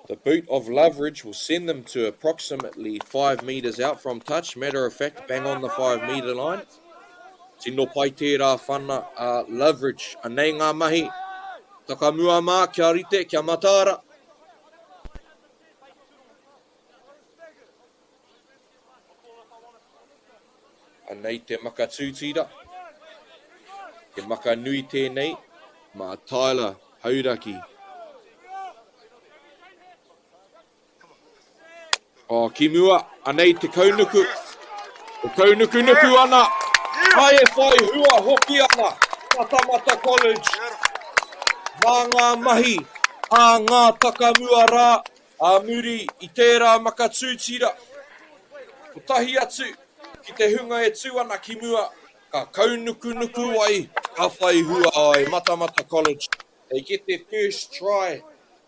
The boot of Loveridge will send them to approximately 5 metres out from touch. Matter of fact, bang on the 5 metre line. Tino pai tērā whana a Loveridge. Anei ngā mahi. Takamua mā, kia rite, kia mataara. Anei te maka tūtīra. He maka nui tēnei mā Tyler Hauraki. Oh, ki mua, anei te kaunuku. E kaunukunuku ana. Hai e whai hua hoki ana. Matamata College. Mā ngā mahi a ngā takamua rā Ā muri i tērā maka tūtira, kotahi atu ki te hunga e tū ana ki mua, ka kaunukunuku ai, ka whai hua ai Matamata College. They get their first try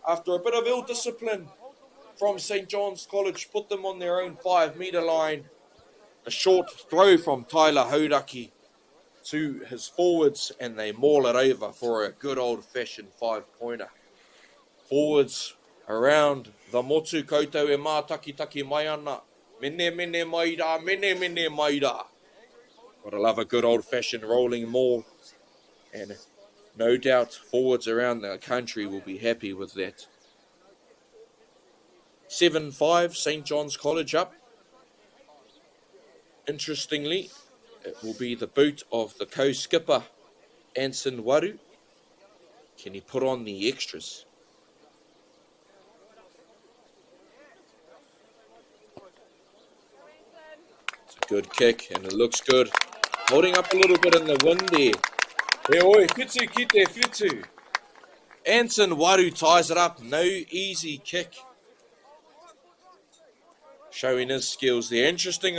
after a bit of ill discipline from St John's College put them on their own 5 metre line. A short throw from Tyler Hauraki to his forwards and they maul it over for a good old fashioned 5 pointer. Forwards around the motu koutou e mātakitaki mai ana, menemene mai rā, menemene mai rā. Gotta love a good old fashioned rolling maul and no doubt forwards around the country will be happy with that. 7-5, St John's College up. Interestingly, it will be the boot of the co-skipper, Anson Waru. Can he put on the extras? It's a good kick and it looks good. Holding up a little bit in the wind there. Heoi, whitu ki te whitu. Anson Waru ties it up, no easy kick. Showing his skills there. Interesting,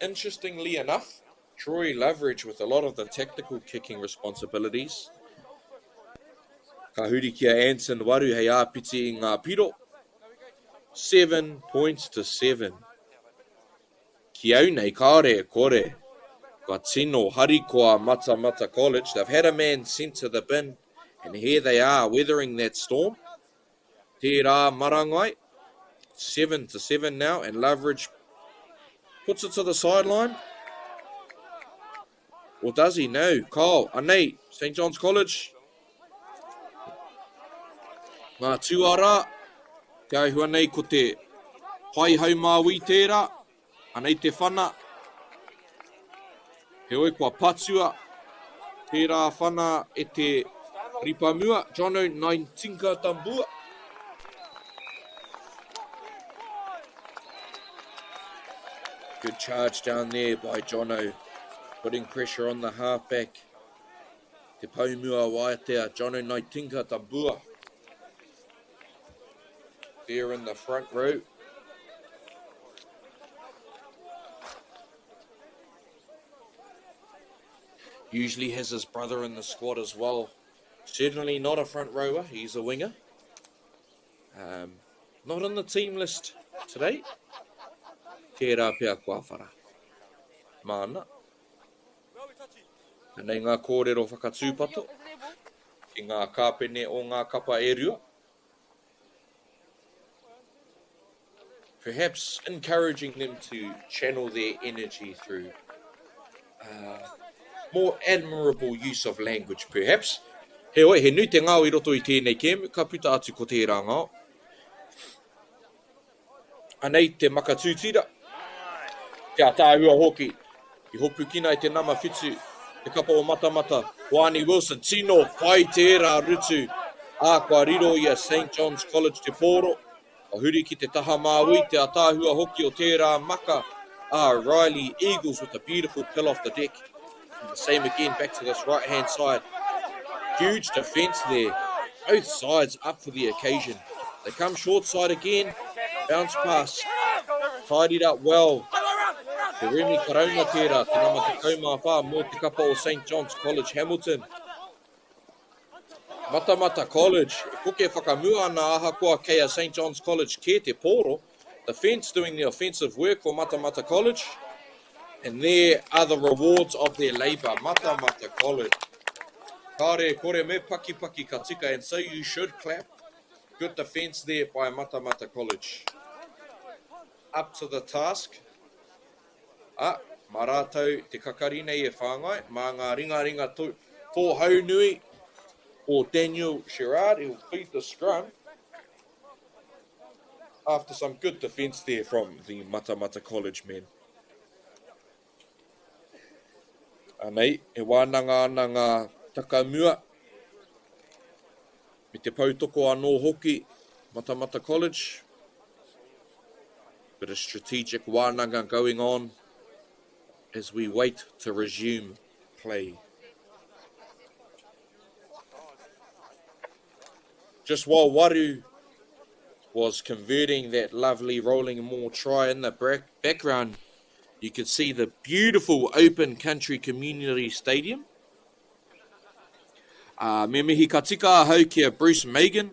interestingly enough, Troy Loveridge with a lot of the tactical kicking responsibilities. Ka huri ki a Anson Waru hei āpiti i ngā piro. 7 points to 7. Ki au nei, kāore e kore. Kua tino harikoa Matamata College. They've had a man sent to the bin, and here they are weathering that storm. Tērā marangai, 7 to 7 now, and Loveridge puts it to the sideline. Or does he? No. Kyle, anei, St. John's College. Ngā tūara, te āhua nei ko te pai haumāui tērā, anei te whana. Heoi kua patua tērā whana e te ripa mua, Jono Naintinka Tambua. Good charge down there by Jono, putting pressure on the halfback. Te Paumua Waiatea, Jono Naitinka Tabua. There in the front row. Usually has his brother in the squad as well. Certainly not a front rower, he's a winger. Um, not on the team list today. Tērā pea kua whara. Māna. Anei ngā kōrero whakatūpato ki ngā kāpene o ngā kapa e rua. Perhaps encouraging them to channel their energy through uh, more admirable use of language, perhaps. Heoi, he nui te ngao i roto i tēnei kēmu, ka puta atu ko tērā ngao. Anei te maka tūtira. Te ataahua hoki. I hopukina e te nama whitu, te kapa o Matamata, Hoani Wilson. Tino pai tērā rutu. Ā, kua riro i a St John's College te pōro. Ka huri ki te taha māui, te ataahua hoki o tērā maka a Riley Eagles with a beautiful pill off the deck. And the same again back to this right hand side. Huge defence there. Both sides up for the occasion. They come short side again. Bounce pass. Tidied up well. Te Remy Karauna tērā, te nama 14 mō te kapa o St John's College Hamilton. Matamata College, e koke whakamua ana ahakoa kei a St John's College kē te pōro. Defence doing the offensive work for Matamata College. And there are the rewards of their labour. Matamata College. Kāore e kore me pakipaki ka tika and so you should clap. Good defence there by Matamata College. Up to the task. Ā, mā rātou te kakari nei e whāngai, mā ngā ringaringa tōhaunui o Daniel Sherrard, he'll feed the scrum after some good defence there from the Matamata College men. Anei, e wānanga ana ngā takamua me te poutoko anō hoki, Matamata College. Bit of strategic wānanga going on as we wait to resume play. Just while Waru was converting that lovely rolling maul try in the background, you could see the beautiful open country community stadium. Uh, me mihi ka tika ahau ki a Bruce Megan,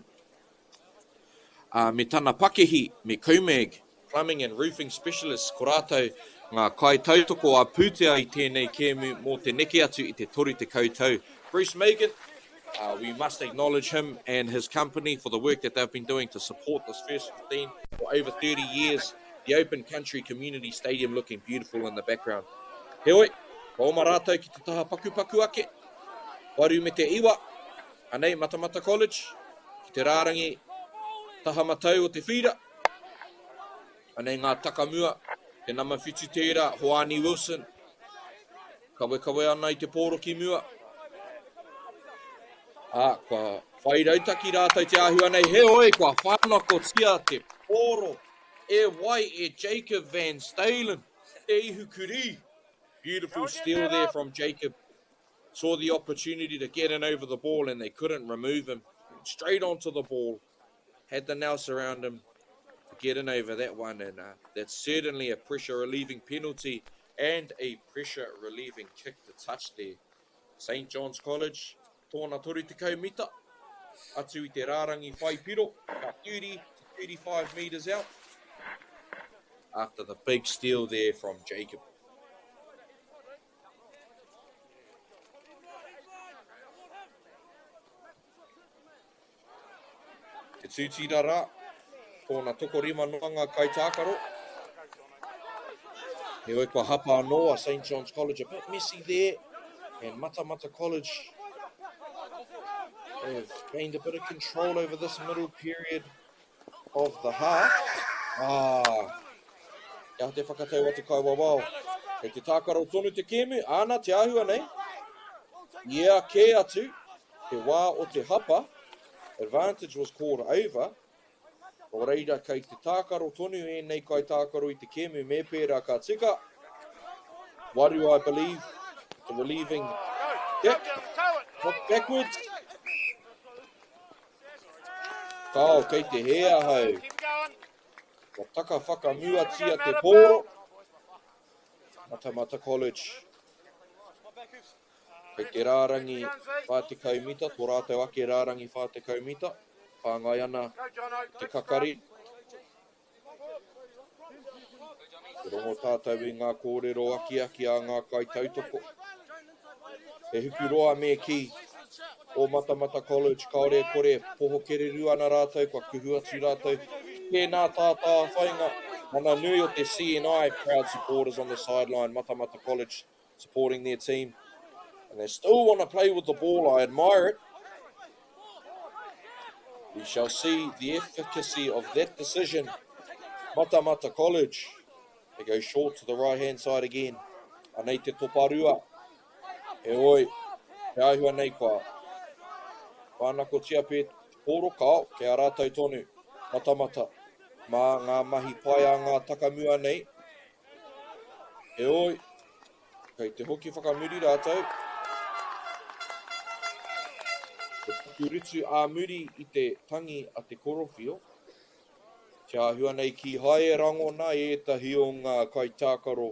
uh, me tana pakihi, me Comag, Plumbing and Roofing Specialists, ko rātou ngā kai tautoko a pūtea i tēnei kēmu mō te neke atu i te 30 tau. Bruce Megan, uh, we must acknowledge him and his company for the work that they've been doing to support this first 15 for over 30 years. The Open Country Community Stadium looking beautiful in the background. Heoi, ka oma rātou ki te taha pakupaku ake. Waru me te iwa, anei Matamata College, ki te rārangi taha matau o te whira. Anei ngā takamua, te nama whitu tērā, Hoani Wilson. Kawekawe ana i te pōro ki mua. Ā, kua whai rautaki rātou te āhua nei, heoi, kua whānakotia te pōro e wai e Jacob Van Stalen, te ihu kurī. Beautiful steal there from Jacob. Saw the opportunity to get in over the ball and they couldn't remove him. Straight onto the ball. Had the nous around him to get in over that one. And uh, that's certainly a pressure relieving penalty and a pressure relieving kick to touch there. St. John's College, tōna 30 mita, atu i te rārangi whai piro, about 30 to 35 metres out after the big steal there from Jacob. Te tūtira rā, tōna tokorima noa ngā kaitākaro. Heoi kua hapa anō a St John's College, a bit messy there, and Matamata College have gained a bit of control over this middle period of the half. Ah, Kia te whakatau a te kaiwawao. Kei te tākaro tonu te kēmu, āna te āhua nei. Ia kē atu, te wā o te hapa, advantage was called over. Nō reira, kei te tākaro tonu ēnei kaitākaro i te kēmu me pērā ka tika. Waru, I believe, the relieving kick. Not backwards. Kao, kei te hē ahau. Kua taka whakamuatia te pōro. Matamata College. Kei te rārangi 40 mita, tō rātou ake rārangi 40 mita, whāngai ana te kakari. Te rongo tātou i ngā kōrero akiaki a ngā kaitautoko. He huku roa me kī, o Matamata College, kāore e kore, poho kereru ana rātou, kua kuhu atu rātou. Tēnā tātāwhainga, mana nui o te CNI, proud supporters on the sideline, Matamata College supporting their team. And they still want to play with the ball, I admire it. We shall see the efficacy of that decision. Matamata College. They go short to the right-hand side again. Anei te toparua. Heoi, he āhua nei kua whānakotia pē te pōro, kao, kei a rātou tonu. Matamata, mā ngā mahi pai a ngā takamua nei. Heoi, kei te hoki whakamuri rātou. Te pukurutu ā muri i te tangi a te korowhio. Te āhua nei kīhai e rangona ētahi o ngā kaitākaro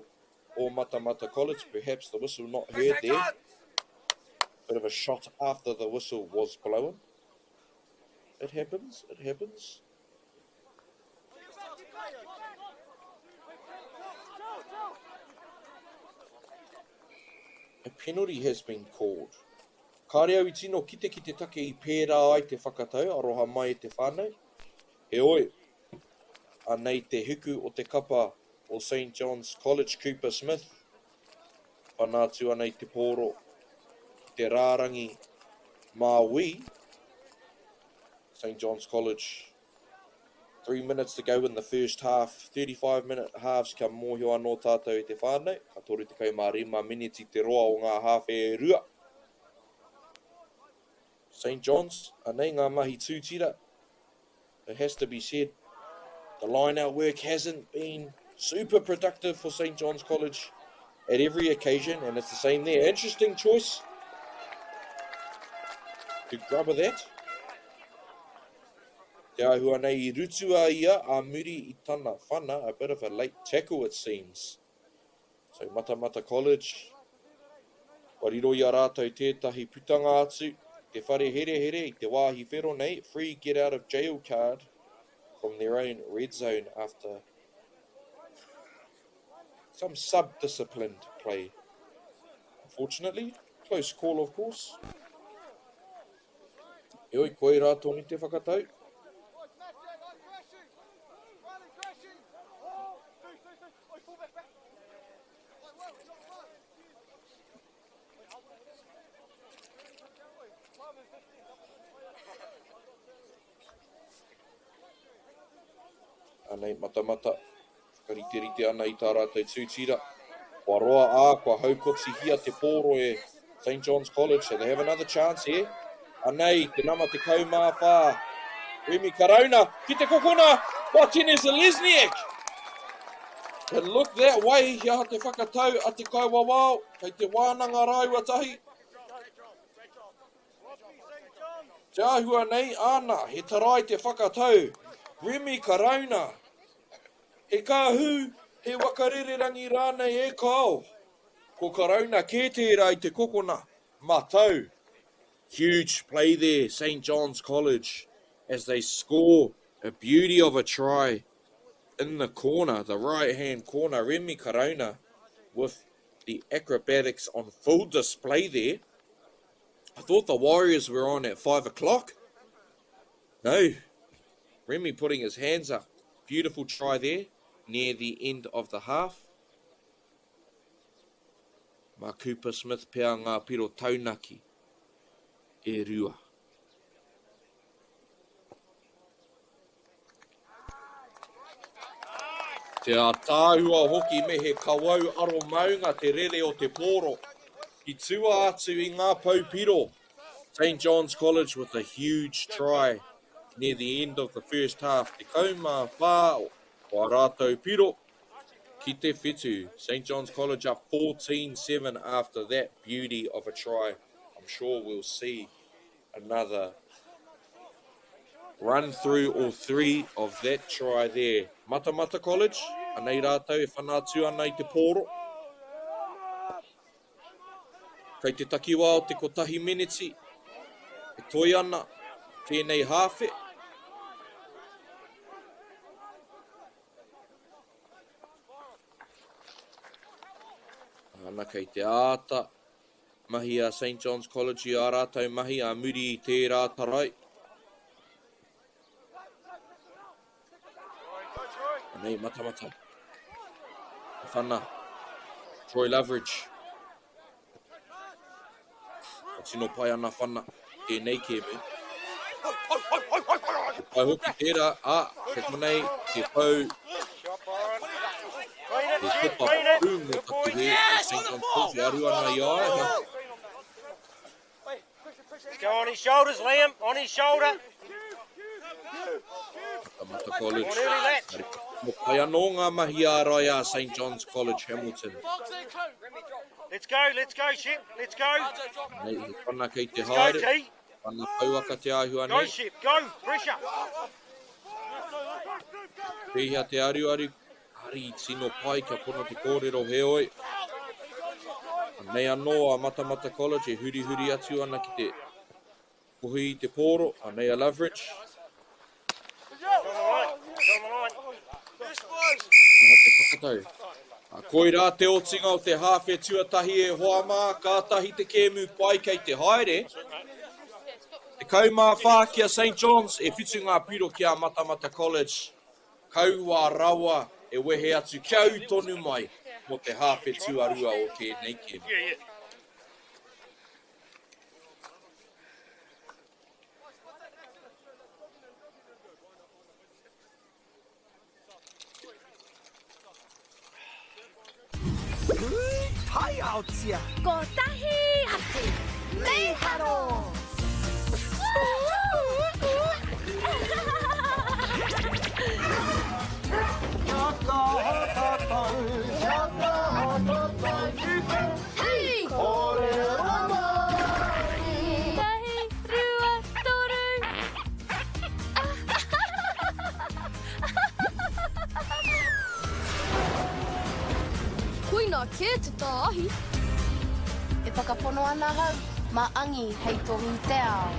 o Matamata College. Perhaps the whistle not heard there. Bit of a shot after the whistle was blown. It happens, it happens. A penalty has been called. Kāre au i tino kite ki te take i pērā ai te whakatau, aroha mai e te whānau. Heoi, anei te hiku o te kapa o St John's College, Cooper Smith, whana atu ana i te pōro ki te rārangi māui, St John's College. 3 minutes to go in the first half, 35 minute halves kia mōhio anō tātou e te whānau, ka 35 miniti te roa o ngā hāwhe e rua. St John's, anei ngā mahi tūtira. It has to be said, the line-out work hasn't been super productive for St John's College at every occasion, and it's the same there. Interesting choice to grubber that. Te āhua nei i rutua ia a muri i tana whana, a bit of a late tackle it seems. So Matamata College, kua riro i a rātou tētahi putanga atu, te whare herehere i te wāhi whero nei, free get out of jail card from their own red zone after some sub-disciplined play. Unfortunately, close call of course. Heoi, koirā tonu te whakatau. Anei, matamata, whakariterite ana i tā rātou tūtira. Kua roa ā, kua haukotihia te pōro e St John's College, so they have another chance here. Anei, te nama 14, Remy Karauna, ki te kokona, Watene Zelezniak! It looked that way, he aha te whakatau a te kaiwawao, kei te wānanga rāua tahi. Te āhua nei, āna, he tarai te whakatau. Remy Karauna. He kāhū, he waka rererangi rānei e kāo. Ko Karauna kē tērā i te kokona. Matau. Huge play there, St John's College, as they score a beauty of a try in the corner, the right-hand corner. Remy Karauna with the acrobatics on full display there. I thought the Warriors were on at 5 o'clock. No. Remy putting his hands up. Beautiful try there near the end of the half. Mā Cooper Smith pea ngā piro taunaki e rua. Te ātaahua hoki me he kawau aro maunga te rere o te pōro. I tua atu i ngā pou piro, St John's College with a huge try near the end of the first half, 14 o ā rātou piro ki te whitu. St John's College up 14-7 after that beauty of a try. I'm sure we'll see another run through or three of that try there. Matamata College, anei rātou e whana atu ana i te pōro. Kei te takiwā o te kotahi meneti e toe ana tēnei hāwhe. Ana kei te āta mahi a St John's College i ā rātou mahi ā muri i tērā tarai. Anei, Matamata. Whana. Troy Loveridge. Ka tino pai ana whana tēnei kēmu. He pai hoki tērā, ā, kei konei te pou te topa pū mō taku hē o St John's College e aru ana i a ia. Go on his shoulders, Liam, on his shoulder. Matamata College. Mo pai anō ngā mahi ārai a St John's College Hamilton. Let's go, let's go, Shep, let's go. Nei, he whana kei te haere. Let's go, T. Whana pouaka te āhua nei. Go, Shep, go, pressure. Pēhea te aruaru, ari tino pai kia pono te kōrero heoi. Anei anō a Matamata College e hurihuri atu ana ki te kohi i te pōro, anei a Loveridge. Kaha te whakatau. Koirā te otinga o te hāwhe tuatahi e hoa mā, kātahi te kēmu pai kei te haere. 14 ki a St John's, e whitu ngā piro ki a Matamata College. Kaua rawa e wehe atu kia ū tonu mai mō te hāwhe tuarua o tēnei kēmu. Taiaotia! Kotahi atu! Mīharo! Kia kaha tātou, kia kaha tātou ki te Hei! kōrero Māori. Tahi, rua, toru! Koina kē te tāahi. E whakapono ana ahau, mā Angi hei tohu i te ao.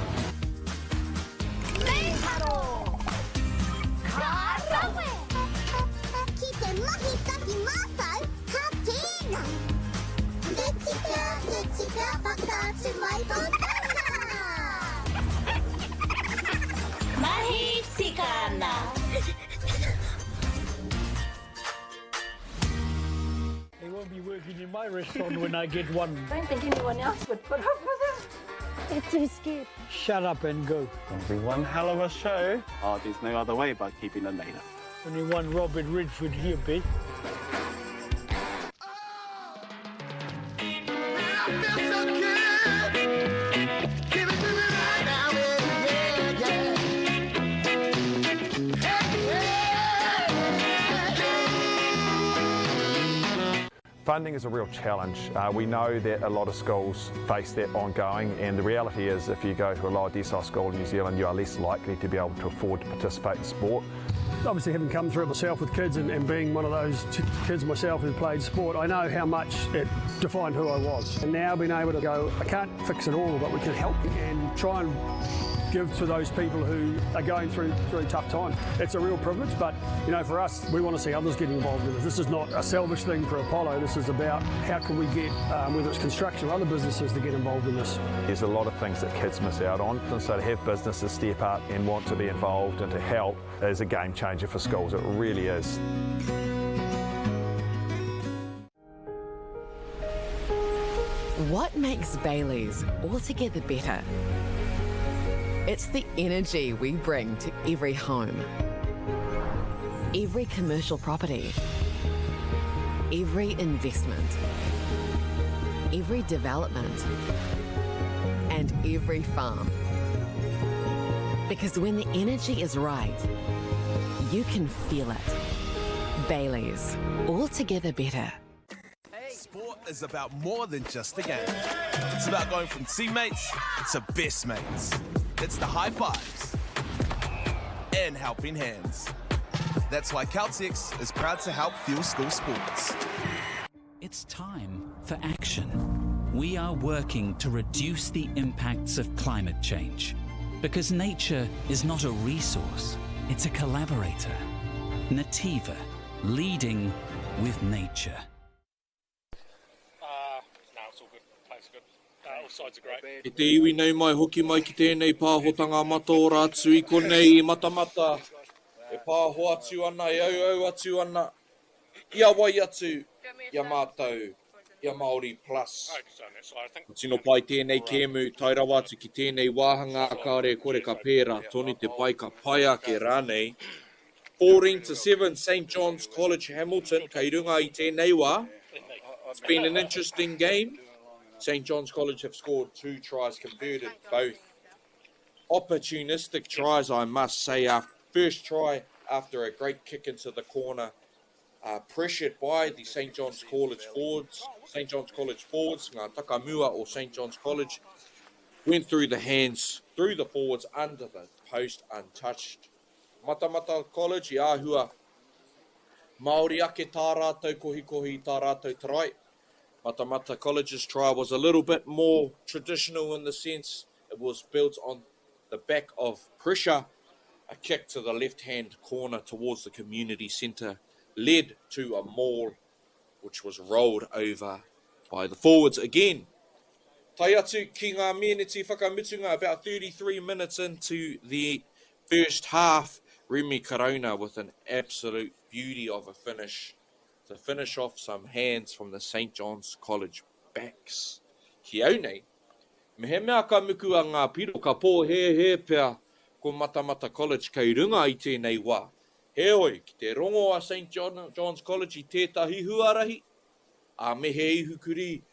Mīharo! Ka rawe! Ki te mahi tahi mātou, ka tēnā! He tika, he tika, whakaatu mai tō taha! Mahi tika ana! They won't be working in my restaurant when I get one. I don't think anyone else would put up with it. They're too scared. Shut up and go. It'll be one hell of a show. Oh, there's no other way but keeping them later. Only one Robert Redford here, B. Funding is a real challenge. Uh, we know that a lot of schools face that ongoing, and the reality is if you go to a lower decile school in New Zealand, you are less likely to be able to afford to participate in sport. Obviously, having come through it myself with kids and, and being one of those kids myself who played sport, I know how much it defined who I was. And now being able to go, I can't fix it all, but we can help and try and give to those people who are going through through tough times. It's a real privilege, but you know, for us, we want to see others get involved in this. This is not a selfish thing for Apollo. This is about how can we get, um, whether it's construction or other businesses, to get involved in this. There's a lot of things that kids miss out on, and so to have businesses step up and want to be involved and to help is a game changer for schools. It really is. What makes Bailey's altogether better? It's the energy we bring to every home, every commercial property, every investment, every development, and every farm. Because when the energy is right, you can feel it. Bailey's, altogether better. Sport is about more than just the game. It's about going from teammates to best mates. It's the high fives and helping hands. That's why Caltex is proud to help fuel school sports. It's time for action. We are working to reduce the impacts of climate change. Because nature is not a resource, it's a collaborator. Nativa, leading with nature. Uh, no, it's all good. Plays good. Uh, all sides are great. E te iwi nei mai hoki mai ki tēnei pāhotanga mataora atu i konei i Matamata e pāho atu ana, e auau atu ana i a wai atu i a mātou i a Māori Plus. Ka tino pai tēnei kēmu tae rawa atu ki tēnei wāhanga kāore e kore ka pērā tonu te pai ka pai ake rānei. 14 to 7 St John's College Hamilton kei runga i tēnei wā. It's been an interesting game. St John's College have scored two tries converted, both opportunistic tries, I must say. Our first try after a great kick into the corner, uh, pressured by the St John's College forwards, St John's College forwards, ngā takamua or St John's College, went through the hands, through the forwards, under the post, untouched. Matamata College i āhua Māori ake tā rātou kohikohi i tā rātou try. Matamata College's try was a little bit more traditional in the sense it was built on the back of pressure. A kick to the left-hand corner towards the community centre led to a maul which was rolled over by the forwards again. Tae atu ki ngā meneti whakamutunga, about 33 minutes into the first half, Remy Corona with an absolute beauty of a finish to finish off some hands from the St John's College backs. Ki au nei, mehemea ka muku a ngā piro ka pōhēhē pea ko Matamata College kei runga i tēnei wā. Heoi, ki te rongo a St John's College i tētahi huarahi, ā, me he ihu kurī,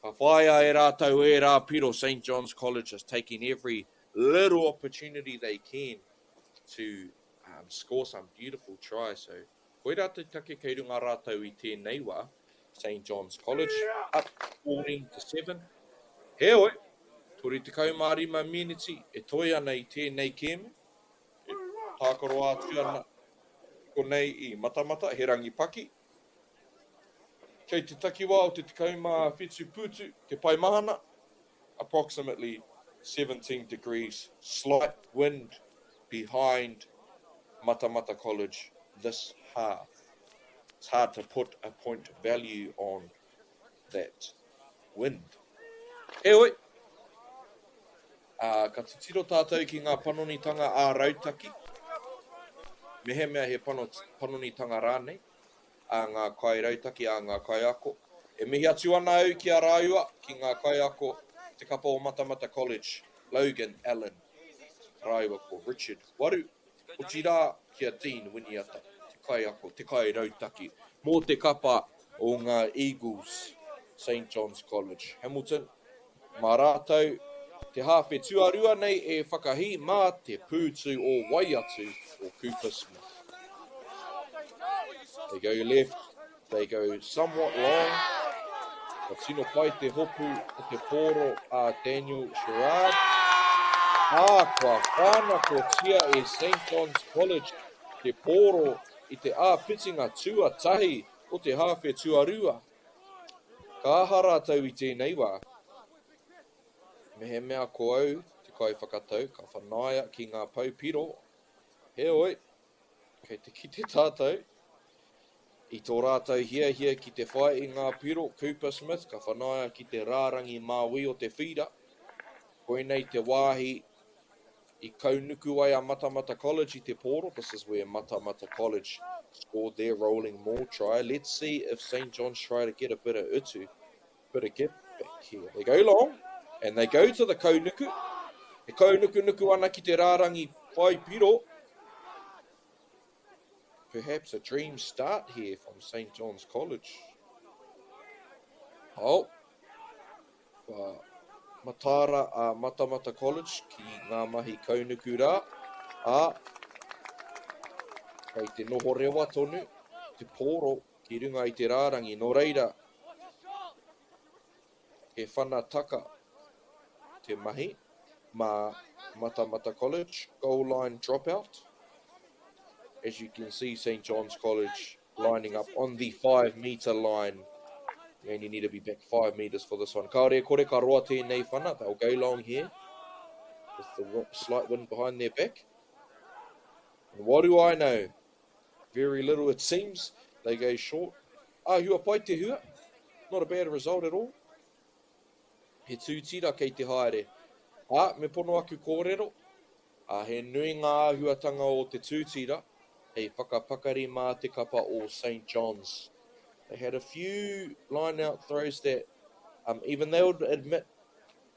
ka whāia e rātou ērā piro St John's College is taking every little opportunity they can to um, score some beautiful tries. So, koirā te take kei runga rātou i tēnei wā, St John's College, up 14 to 7. Heoi, 35 miniti e toe ana i tēnei kēmu, e tākaro atu ana konei i Matamata, he rangi paki. Kei te takiwā o te 17 pūtu te paemahana, approximately 17 degrees, slight wind behind Matamata College this half. It's hard to put a point value on that wind. Heoi, ā, ka titiro tātou ki ngā panonitanga ā-rautaki, mehemea he panonitanga rānei, a ngā kairautaki, a ngā kaiako. E mihi atu ana au ki a rāua, ki ngā kaiako Te Kapa o Matamata College, Logan Allen rāua ko Richard Waru, otirā ki a Dean Winiata, te kaiako, te kairautaki mō te kapa o ngā Eagles, St John's College, Hamilton. Mā rātou te hāwhe tuarua nei e whakahī mā te pūtu o Waiatu o Cooper Smith. They go left, they go somewhat long. Ka tino pai te hopu o te pōro a Daniel Sherrard. Ā, kua whānakotia e St John's College te pōro i te āpitinga tuatahi o te hāwhe tuarua. Ka aha rātou i tēnei wā? Mehemea ko au te kaiwhakatau, ka whanaia ki ngā pou piro, heoi, kei te kite tātou i tō rātou hiahia ki te whai i ngā piro, Cooper Smith, ka whanaia ki te rārangi māui o te whīra. Koinei te wāhi i kaunuku ai a Matamata College i te pōro, this is where Matamata College scored their rolling maul try. Let's see if St John's try to get a bit of utu, bit of get back here. They go long, and they go to the kaunuku. E kaunukunuku ana ki te rārangi whai piro. Perhaps a dream start here from St John's College. Oh, kua mataara a Matamata College ki ngā mahi kaunuku rā, ā, kei te noho rewa tonu te pōro ki runga i te rārangi. Nō reira, he whana taka te mahi mā Matamata College, goal line dropout. As you can see, St John's College lining up on the 5 metre line. You only need to be back 5 metres for this one. Kāore e kore ka roa tēnei whana. They'll go long here with the slight wind behind their back. And what do I know? Very little it seems. They go short. Āhua pai te hua. Not a bad result at all. He tūtira kei te haere. Ā, me pono aku kōrero, ā, he nui ngā āhuatanga o te tūtira hei whakapakari mā te kapa o St John's. They had a few line-out throws that um, even they would admit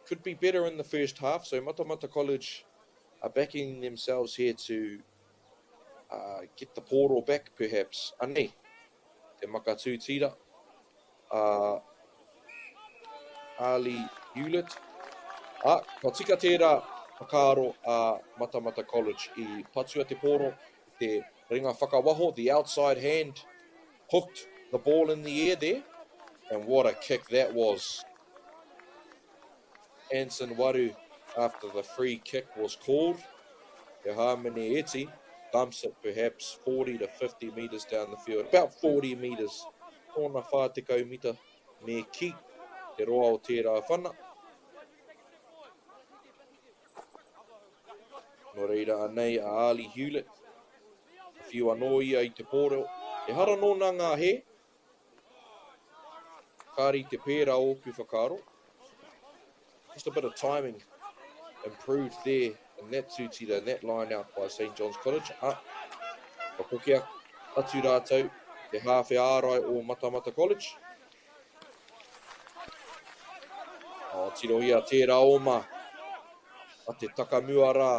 could be better in the first half, so Matamata College are backing themselves here to uh, get the pōro back perhaps. Anei, te maka tūtira, a Ali Hewlett. Ā, ka tika tērā whakaaro a Matamata College i patua te pōro i te ringa whakawaho, the outside hand hooked the ball in the air there, and what a kick that was. Anson Waru after the free kick was called. Te Hāmene Eti dumps it perhaps 40 to 50 metres down the field, about 40 metres, tōna 40 mita me kī te roa o tērā whana. Nō reira anei a Ali Hewlett, ka whiu anō ia i te pōreo. Ehara nōna ngā hē, kāre i te pērā ōku whakaaro. Just a bit of timing improved there in that tūtira, in that line out by St John's College. Ah, ka koke atu rātou te hāwhe ārai o Matamata College. Oh, tirohia tērā oma a te takamua rā.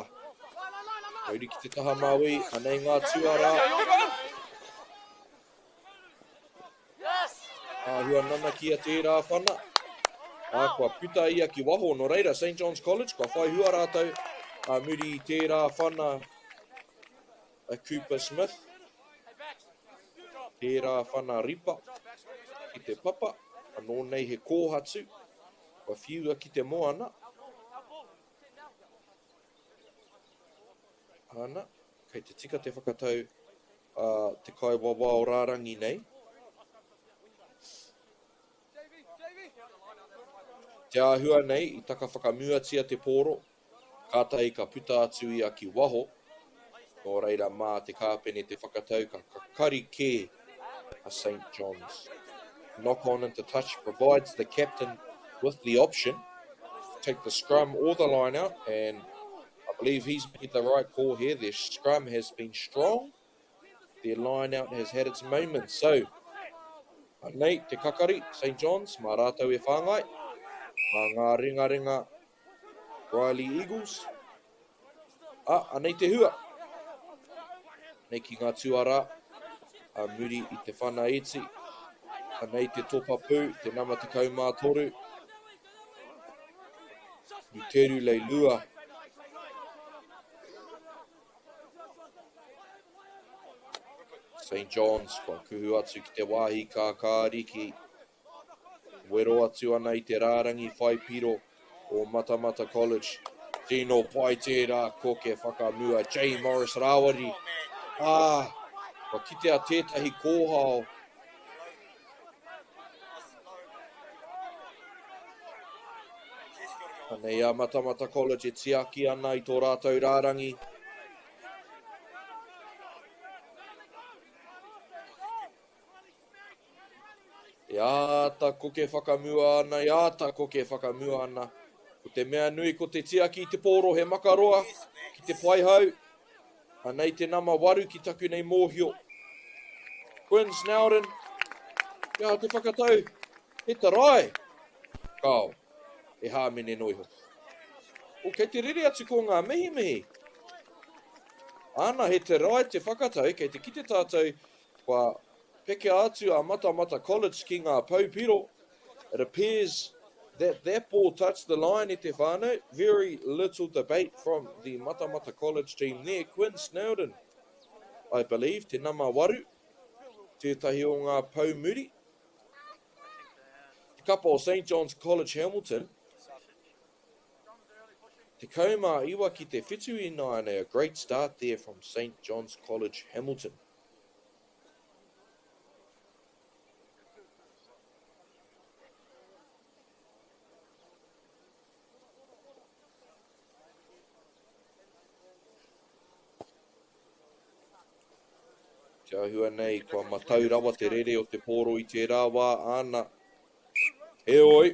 Kauri ki te taha māui, anei ngā tuarā. Āhua nanakia tērā whana. Ā, kua puta ia ki waho, nō reira, St John's College, kua whai hua rātou ā muri i tērā whana a Cooper Smith. Tērā whana ripa ki te papa, anō nei he kōhatu, kua whiua ki te moana. Ana, kei te tika te whakatau a te kaiwawao rārangi nei. Te āhua nei i taka whakamuatia te pōro, kātahi ka puta atu ia ki waho, nō reira mā te kāpene te whakatau ka kakari kē a St John's. Knock on into touch provides the captain with the option to take the scrum or the line out and I believe he's made the right call here. Their scrum has been strong. Their line out has had its moments. So, anei te kakari, St John's, mā rātou e whāngai. Mā ngā ringaringa Riley Eagles. Ah, anei te hua. Nei ki ngā tuarā, a muri i te whana iti. Anei te topa pū, te nama 13. Luteru Leilua. St John's, kua kuhu atu ki te wāhi kākāriki. Wero atu ana i te rārangi whai piro o Matamata College. Tino pai tērā koke whakamua Jay Morris Rāwari. Ā, kua kitea tētahi kōhao. Anei a Matamata College e tiaki ana i tō rātou rārangi. E āta koke whakamua ana, e āta koke whakamua ana. Ko te mea nui ko te tiaki i te pōro he makaroa ki te paihau. Anei te nama waru ki taku nei mōhio. Quinn Snowden, kia te whakatau, he tarai. Kao, e hāmene no iho. O, kei te rere atu ko ngā mihimihi. Ana, he te rae te whakatau, kei te kite tātou Kua pekea atu a Matamata College ki ngā pou piro. It appears that that ball touched the line e te whānau. Very little debate from the Matamata College team there. Quinn Snowden, I believe, te nama waru, tētahi o ngā pou muri. Te kapa o St John's College Hamilton, 19 ki te whitu ināianei, a great start there from St John's College Hamilton. Te āhua nei, kua matau rawa te rere o te pōro i tērā wā, āna. Heoi,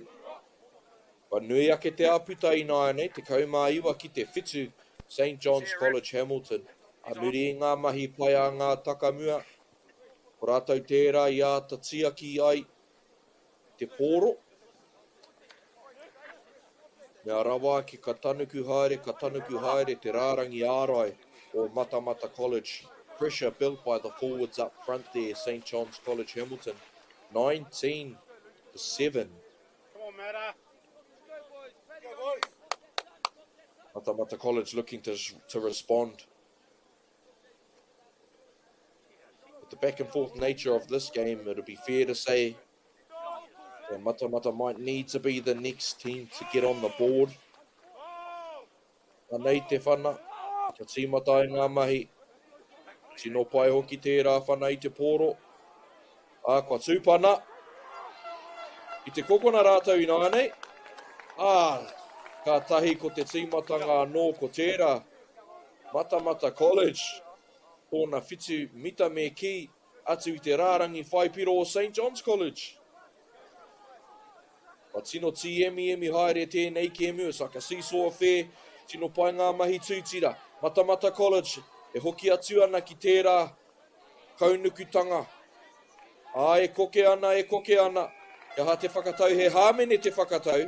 kua nui ake te āputa ināianei, 19 ki te whitu, St John's College Hamilton. A muri i ngā mahi pai a ngā takamua, ko rātou tērā i āta tiaki ai te pōro. Mea rawa ake ka tanuku haere, ka tanuku haere te rārangi ārai o Matamata College. Pressure built by the forwards up front there, St John's College Hamilton. 19 to 7. Come on, Mata. Go, boys. Matamata College looking to, to respond. With the back and forth nature of this game, it'll be fair to say that Matamata might need to be the next team to get on the board. Anei te whana, kia tīmata ai ngā mahi. Tino pai hoki tērā whana i te pōro. Ā, kua tūpana. I te kokona rātou ināianei. Ā, kātahi ko te tīmatanga anō ko tērā. Matamata College, tōna whitu mita me kī, atu i te rārangi whaipiro o St John's College. Kua tino tīemiemi haere tēnei kēmu, it's like a seesaw affair, tino pai ngā mahi tūtira. Matamata College e hoki atu ana ki tērā kaunukutanga. Ā, e koke ana, e koke ana. He aha te whakatau? He hāmene te whakatau.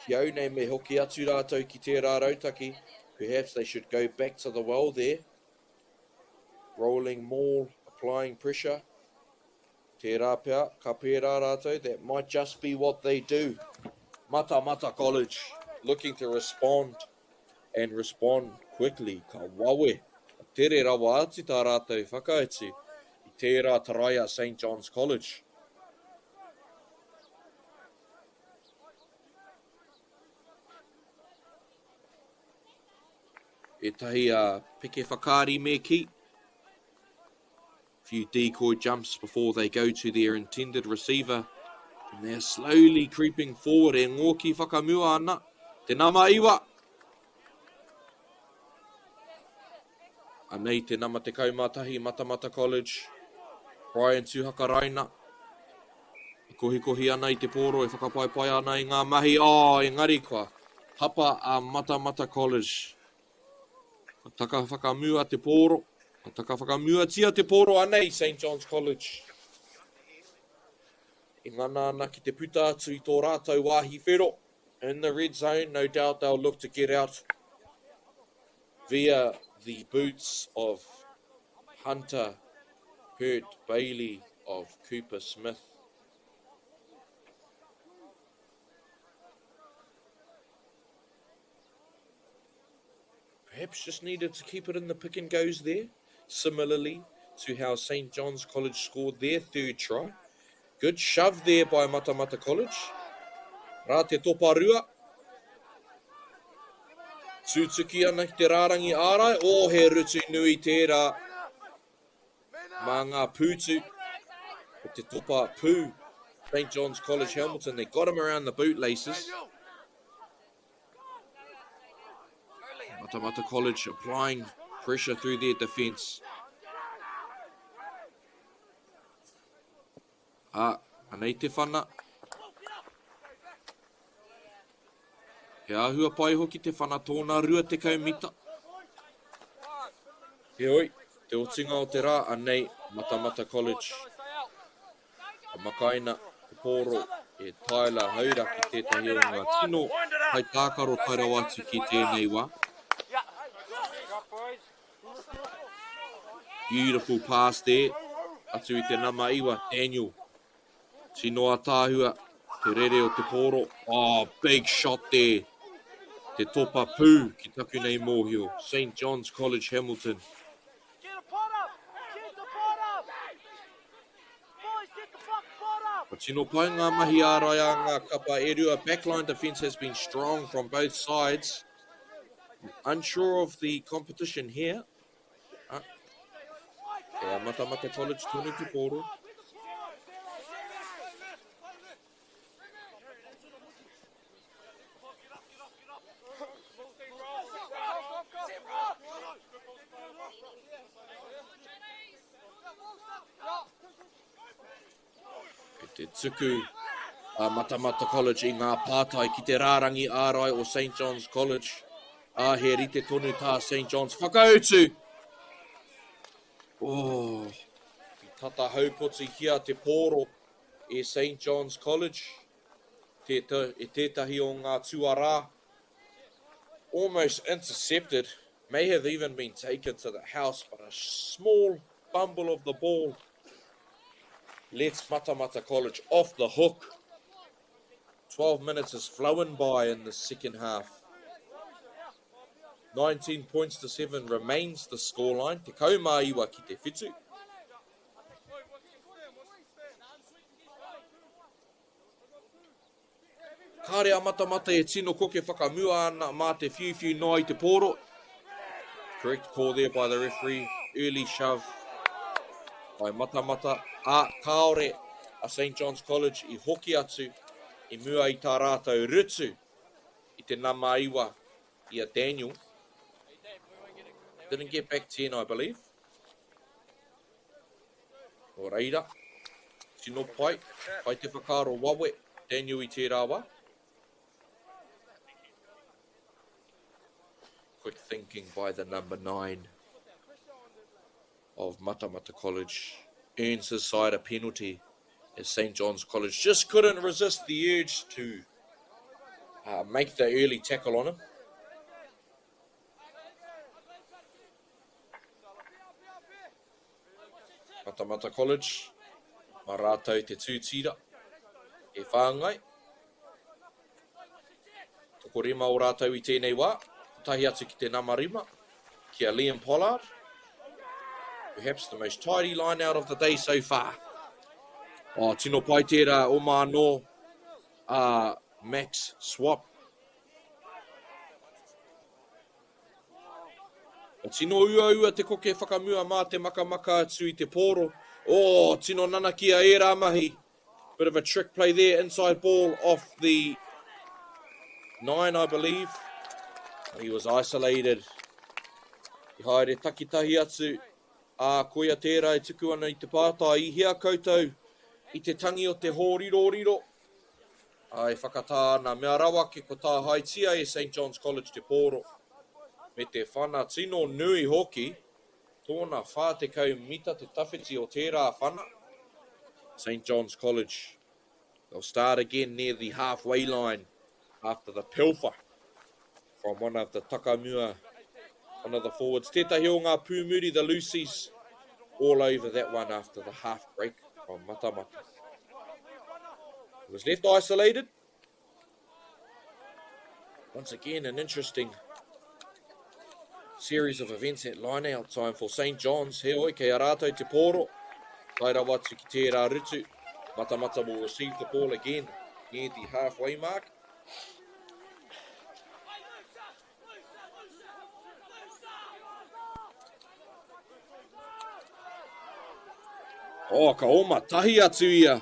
Ki au nei me hoki atu rātou ki tērā rautaki. Perhaps they should go back to the well there. Rolling maul, applying pressure. Tērā pea, ka pērā rātou, that might just be what they do. Matamata College looking to respond and respond quickly. Ka wawe, ka tere rawa atu tā rātou whakautu i tērā tarai a St John's College. Ētahi a peke whakaari me kī. Few decoy jumps before they go to their intended receiver. And they're slowly creeping forward e ngōki whakamua ana. Te nama iwa. Anei te nama 11, Matamata College. Brian Tuhakaraina. E kohikohi ana i te pōro, e whakapaipai ana i ngā mahi. Oh, engari kua hapa a Matamata College. Ka taka whakamua te pōro. Ka taka whakamuatia te pōro anei, St John's College. E ngana ana ki te puta atu i tō rātou wāhi whero. In the red zone, no doubt they'll look to get out via the boots of Hunter Hurt Bailey of Cooper Smith. Perhaps just needed to keep it in the pick and goes there. Similarly to how St John's College scored their third try. Good shove there by Matamata College. Rā te topa rua. Tūtuki ana ki te rārangi ārai. Oh, he rutu nui tērā. Mā ngā pūtu o te topa pū. St John's College Hamilton, they got him around the bootlaces. Matamata College applying pressure through their defence. Ā, anei te whana. He āhua pai hoki te whana tōna 20 mita. Heoi, te otinga o te rā, anei Matamata College. Ka makaina te pōro e Tyler Hauraki tētahi o ngā tino kaitākaro tae rawa atu ki tēnei wā. Beautiful pass there. Atu i te nama iwa, Daniel. Tino ataahua te rere o te pōro. Oh, big shot there. Te topa pū ki taku nei mōhio. St John's College, Hamilton. Kua tino pai ngā mahi ārai a ngā kapa e rua. Backline defence has been strong from both sides. Unsure of the competition here. Ah. Kei a Matamata College tonu te pōro. Kei te tuku a Matamata College i ngā pātai ki te rārangi ārai o St John's College. Ā, he rite tonu tā St John's whakautu! Oh, i tata haukotihia te pōro e St John's College, e tētahi o ngā tuarā. Almost intercepted, may have even been taken to the house, but a small bumble of the ball lets Matamata College off the hook. 12 minutes has flown by in the second half. 19 points to 7 remains the scoreline. Te kaumā iwa ki te whitu. Kāre a Matamata e tino koke whakamua ana mā te whiuwhiu noa i te pōro. Correct call there by the referee. Early shove by Matamata. Ā, kāore a St John's College i hoki atu i mua i tā rātou rutu i te nama iwa i a Daniel. Didn't get back 10, I believe. Nō reira, tino pai, pai te whakaaro wawe, Daniel i tērā wā. Quick thinking by the number 9 of Matamata College earns his side a penalty as St John's College just couldn't resist the urge to uh, make the early tackle on him. Matamata College, mā rātou te tū tīra e whāngai. Tokorima o rātou i tēnei wā, kotahi atu ki te nama rima, ki a Liam Pollard. Perhaps the most tidy line out of the day so far. Oh, tino pai tērā oma anō a Max Swap. Ka tino uaua te koke whakamua mā te makamaka atu i te pōro. Oh, tino nanakia ērā mahi. Bit of a trick play there, inside ball off the nine, I believe. He was isolated. I haere takitahi atu, ā, koia tērā e tuku ana i te pātai, i hea koutou i te tangi o te hōriroriro? Ā, e whakatā ana, mea rawa ake ko tāhaetia e St John's College te pōro, me te whana tino nui hoki, tōna 40 mita te tawhiti o tērā whana. St John's College, they'll start again near the halfway line after the pilfer from one of the takamua, one of the forwards. Tētahi o ngā pūmuri, the Lucies, all over that one after the half break from Matamata. He was left isolated. Once again, an interesting Series of events at line out time for St John's. Heoi, kei a rātou te pōro. Tae rawa atu ki tērā rutu. Matamata will receive the ball again near the halfway mark. Oh, ka oma tahi atu ia.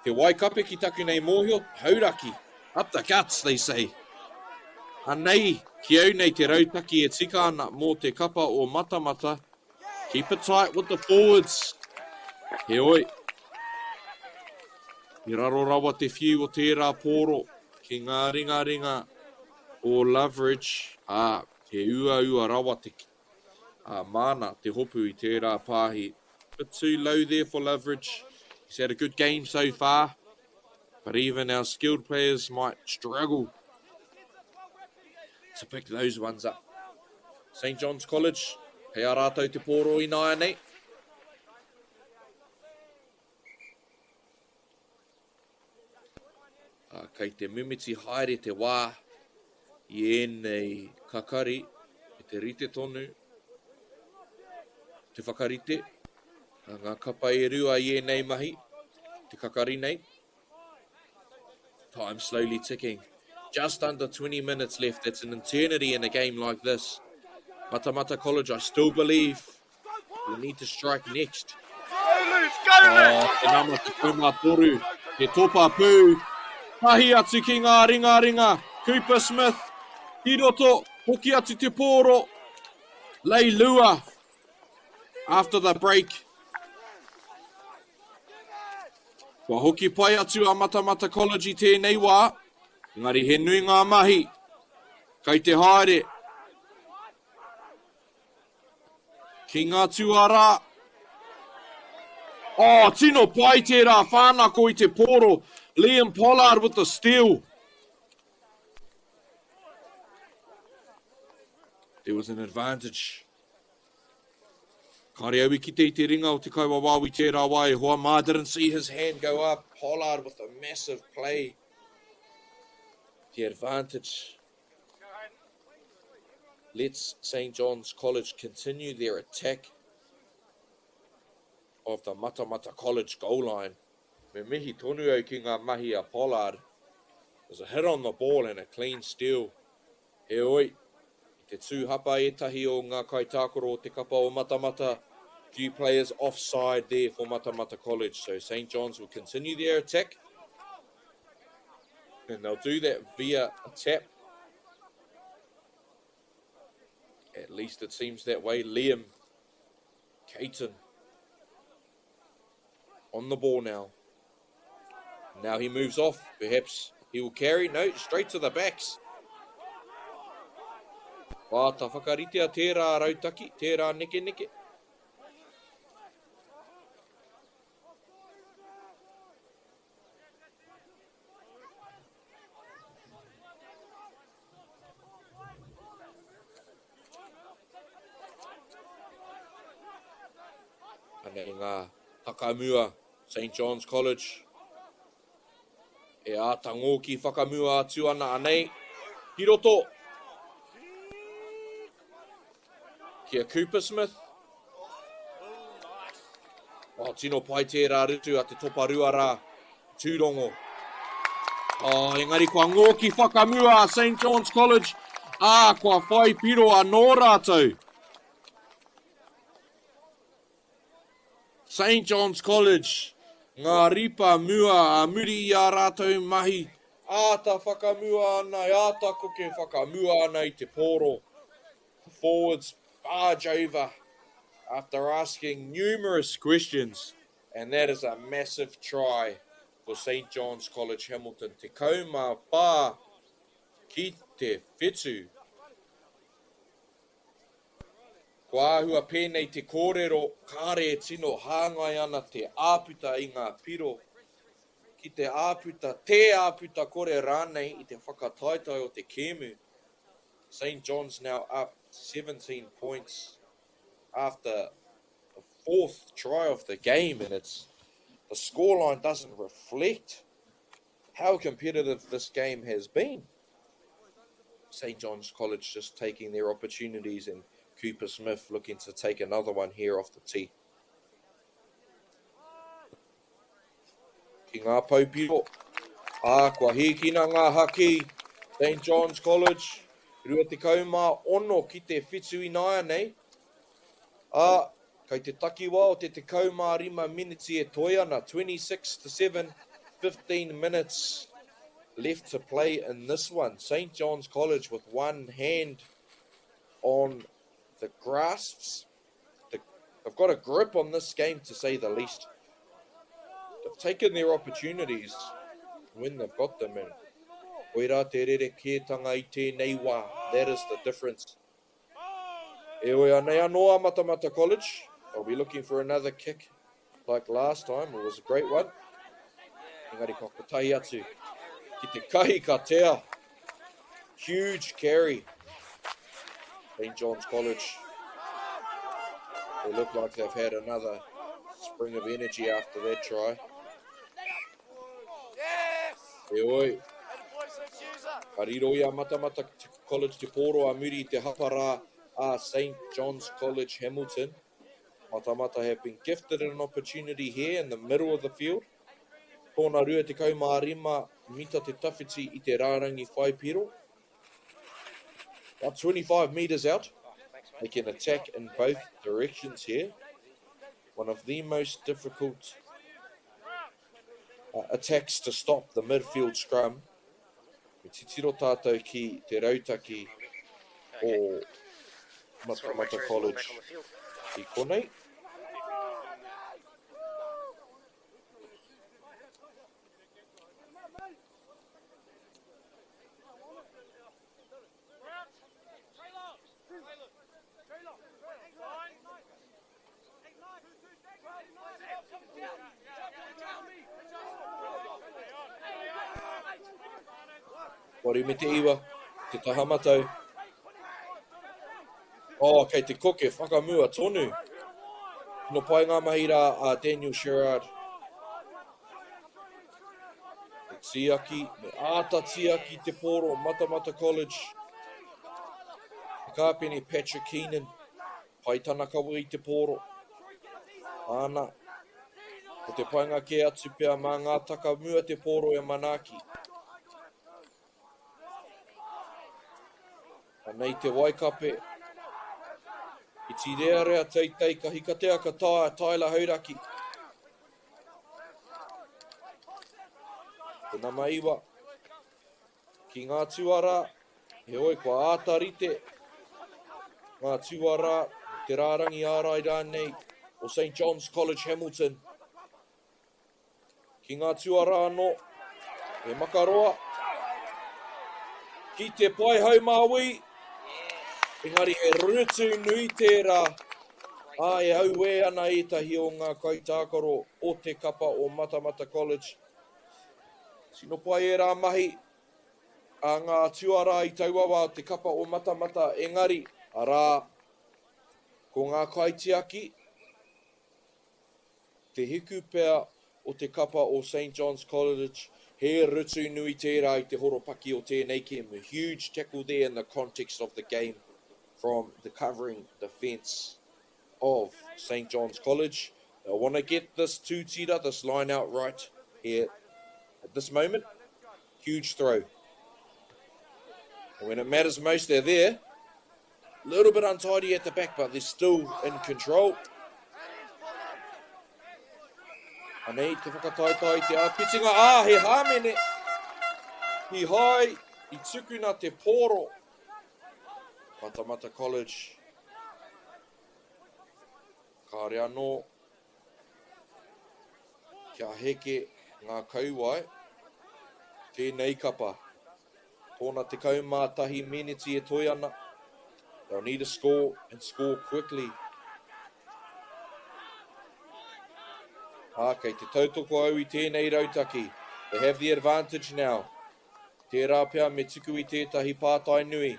Te waikape ki taku nei mōhio, hauraki. Up the guts, they say. Anei, ki au nei te rautaki e tika ana mō te kapa o Matamata. Keep it tight with the forwards. Heoi, i raro rawa te whiu o tērā pōro ki ngā ringaringa o Loveridge, ā, he uaua rawa te ā, māna te hopu i tērā pāhi. Bit too low there for Loveridge. He's had a good game so far, but even our skilled players might struggle to pick those ones up. St John's College, kei a rātou te pōro ināianei. Ā, kei te mimiti haere te wā i ēnei kakari me te rite tonu te whakarite a ngā kapa e rua i ēnei mahi, te kakari nei. Time slowly ticking. Just under 20 minutes left. That's an eternity in a game like this. Matamata College, I still believe, will need to strike next. Go loose, go loose! Oh, te nama te kaumā toru, te topa pū. Tahi atu ki ngā ringaringa. Cooper Smith, ki roto, hoki atu te pōro. Lei Lua, after the break. Kua hoki pai atu a Matamata College i tēnei wā, engari he nui ngā mahi. Kei te haere. Ki ngā tuarā. Oh, tino pai tērā whānako i te pōro. Liam Pollard with the steal. There was an advantage. Kāre au i kite i te ringa o te kaiwawao i tērā wā e hoa mā. Didn't see his hand go up. Pollard with a massive play. The advantage Let's St John's College continue their attack of the Matamata College goal line. Me mihi tonu au ki ngā mahi a Pollard. It was a hit on the ball and a clean steal. Heoi, i te tū hapa ētahi o ngā kaitākaro o te kapa o Matamata, few players offside there for Matamata College, so St John's will continue their attack. And they'll do that via a tap. At least it seems that way. Liam Caton on the ball now. Now he moves off. Perhaps he will carry. No, straight to the backs. Wāta whakaritea tērā rautaki, tērā nekeneke. Anei ngā takamua St John's College e āta ngōki whakamua atu ana anei ki roto ki a Cooper Smith. Oh, tino pai tērā rutu a te toparua rā, Tūrongo. Oh, engari kua ngōki whakamua a St John's College, ā, kua whai piro anō rātou. St John's College, ngā ripa mua a muri i ā rātou mahi, āta whakamua ana, āta koke whakamua ana i te pōro. The forwards barge over after asking numerous questions, and that is a massive try for St John's College Hamilton. 14 ki te whetu. Kua āhua pēnei te kōrero, kāre e tino hāngai ana te āputa i ngā piro, ki te āputa, tē āputa kore rānei i te whakataetae o te kēmu. St John's now up 17 points after the fourth try of the game, and it's the scoreline doesn't reflect how competitive this game has been. St John's College just taking their opportunities and Cooper Smith looking to take another one here off the tee. Ki ngā paupiro, ā, kua hīkina ngā haki, St John's College, 26 ki te whitu ināianei, ā, kei te takiwā o te 15 miniti e toe ana, 26 to 7, 15 minutes left to play in this one. St John's College with one hand on the grasps. The, they've got a grip on this game, to say the least. They've taken their opportunities when they've got them. And koirā te rerekētanga i tēnei wā. That is the difference. Heoi anei anō a Matamata College. They'll be looking for another kick like last time. It was a great one. Engari ka kotahi atu ki te kahi ka tea. Huge carry. St John's College. They look like they've had another spring of energy after that try. Heoi, ka riro i a Matamata College te pōro a muri i te hapa rā a St John's College Hamilton. Matamata have been gifted an opportunity here in the middle of the field. Tōna 25 mita te tawhiti i te rārangi whai piro. About 25 metres out. They can attack in both directions here. One of the most difficult attacks to stop the midfield scrum. Me titiro tātou ki te rautaki o Matamata College i konei. Waru me te iwa, te taha matau. Oh, kei te koke, whakamua tonu. Tino pai ngā mahi rā a Daniel Sherrard. Te tiaki, me āta tiaki te pōro Matamata College. Te kāpene Patrick Keenan, pai tana kawe i te pōro. Āna, ko te painga kē atu pea mā ngā taka mua te pōro e manaaki. Anei te waikape. Iti rearea teitei ka hikatea ka taea Tyler Hauraki. Te nama iwa. Ki ngā tuarā, heoi kua āta rite ngā tuarā, te rārangi ārai rānei o St John's College Hamilton. Ki ngā tuarā anō, he makaroa. Ki te pae Māui, engari he rutu nui tērā, ā, e auē ana ētahi o ngā kaitākaro o te kapa o Matamata College. Tino pai ērā mahi a ngā tuarā i taua wā o te kapa o Matamata, engari, arā, ko ngā kaitiaki, Te hiku pea o te kapa o St John's College, he rutu nui tērā i te horopaki o tēnei kēmu. Huge tackle there in the context of the game from the covering defence of St John's College. They'll want to get this tūtira, this line out right here at this moment. Huge throw. And when it matters most, they're there. A little bit untidy at the back, but they're still in control. Anei te whakataetae te āpitinga. Ā, he hāmene. Hi hai, i tukuna te pōro. Matamata College. Kāre anō kia heke ngā kauae. Tēnei kapa. Tōna 11 meneti e toe ana. They'll need to score and score quickly. Ā, kei te tautoko au i tēnei rautaki. They have the advantage now. Tērā pea me tuku i tētahi pātai nui.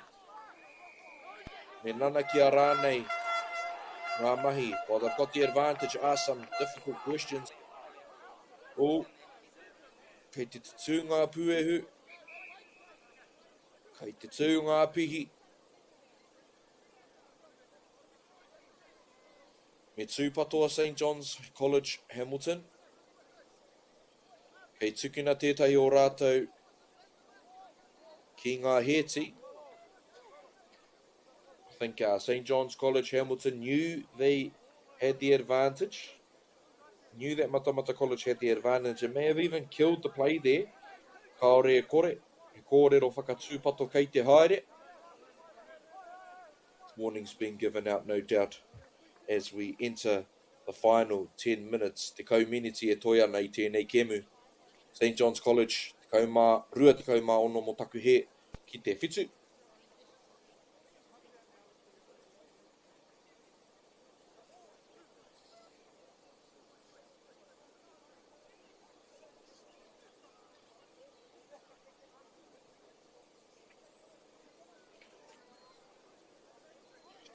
Me nanakia rānei ngā mahi. While they've got the advantage, ask some difficult questions. Oh, kei te tutū ngā pūehu. Kei te tū ngā pihi. Me tūpato a St John's College, Hamilton. Kei tukuna tētahi o rātou ki ngā hēti. I think uh, St John's College, Hamilton knew they had the advantage. Knew that Matamata College had the advantage and may have even killed the play there. Kāore e kore, he kōrero whakatūpato kei te haere. Warnings being given out, no doubt, as we enter the final 10 minutes. Tekau miniti e toe ana i tēnei kēmu. St John's College, 10, 26 mō taku hē ki te whitu.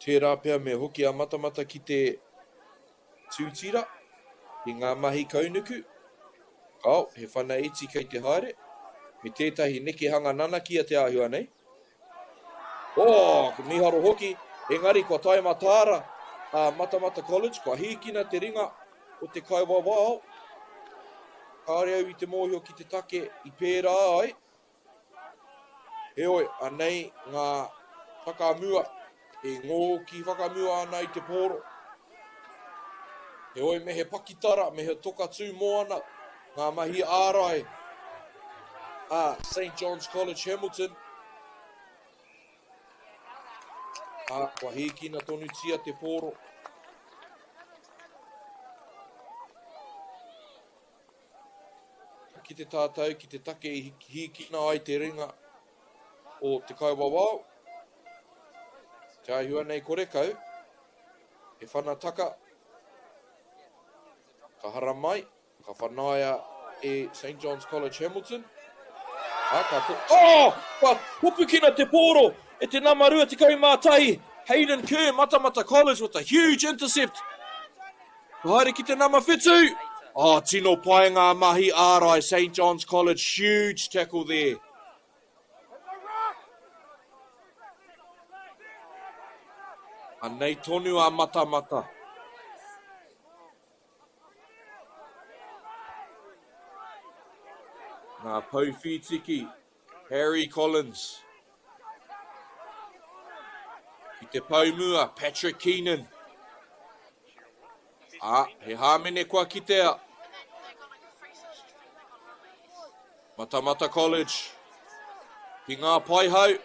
Tērā pea me hoki a Matamata ki te tūtira, ki ngā mahi kaunuku. Kāo, he whana iti kei te haere, me tētahi nekehanga nanakia te āhua nei. Oh, ko miharo hoki, engari kua tae mataara a Matamata College, kua hīkina te ringa o te kaiwawao. Kāore au i te mōhio ki te take i pērā ai. Heoi, anei ngā whakamua e ngōki whakamua ana i te pōro. Heoi, me he pakitara, me he toka tū moana, ngā mahi ārai a St John's College Hamilton. Ā, kua hīkina tonutia te pōro. Ka kite tātou ki te take i hīkina ai te ringa o te kaiwawao. Te āhua nei korekau, he whana taka, ka haramai. Ka whanaia e St John's College Hamilton. Ā, ka to... Oh! Kua hopukina te pōro e te nama 21, Hayden Kerr, Matamata College with a huge intercept. Ka haere ki te nama 7. Oh, tino pai ngā mahi ārai St John's College, huge tackle there. Anei tonu a Matamata. Ngā pou whītiki, Harry Collins. Ki te pou mua, Patrick Keenan. Ā, he hāmene kua kitea. Matamata College. Ki ngā paihau.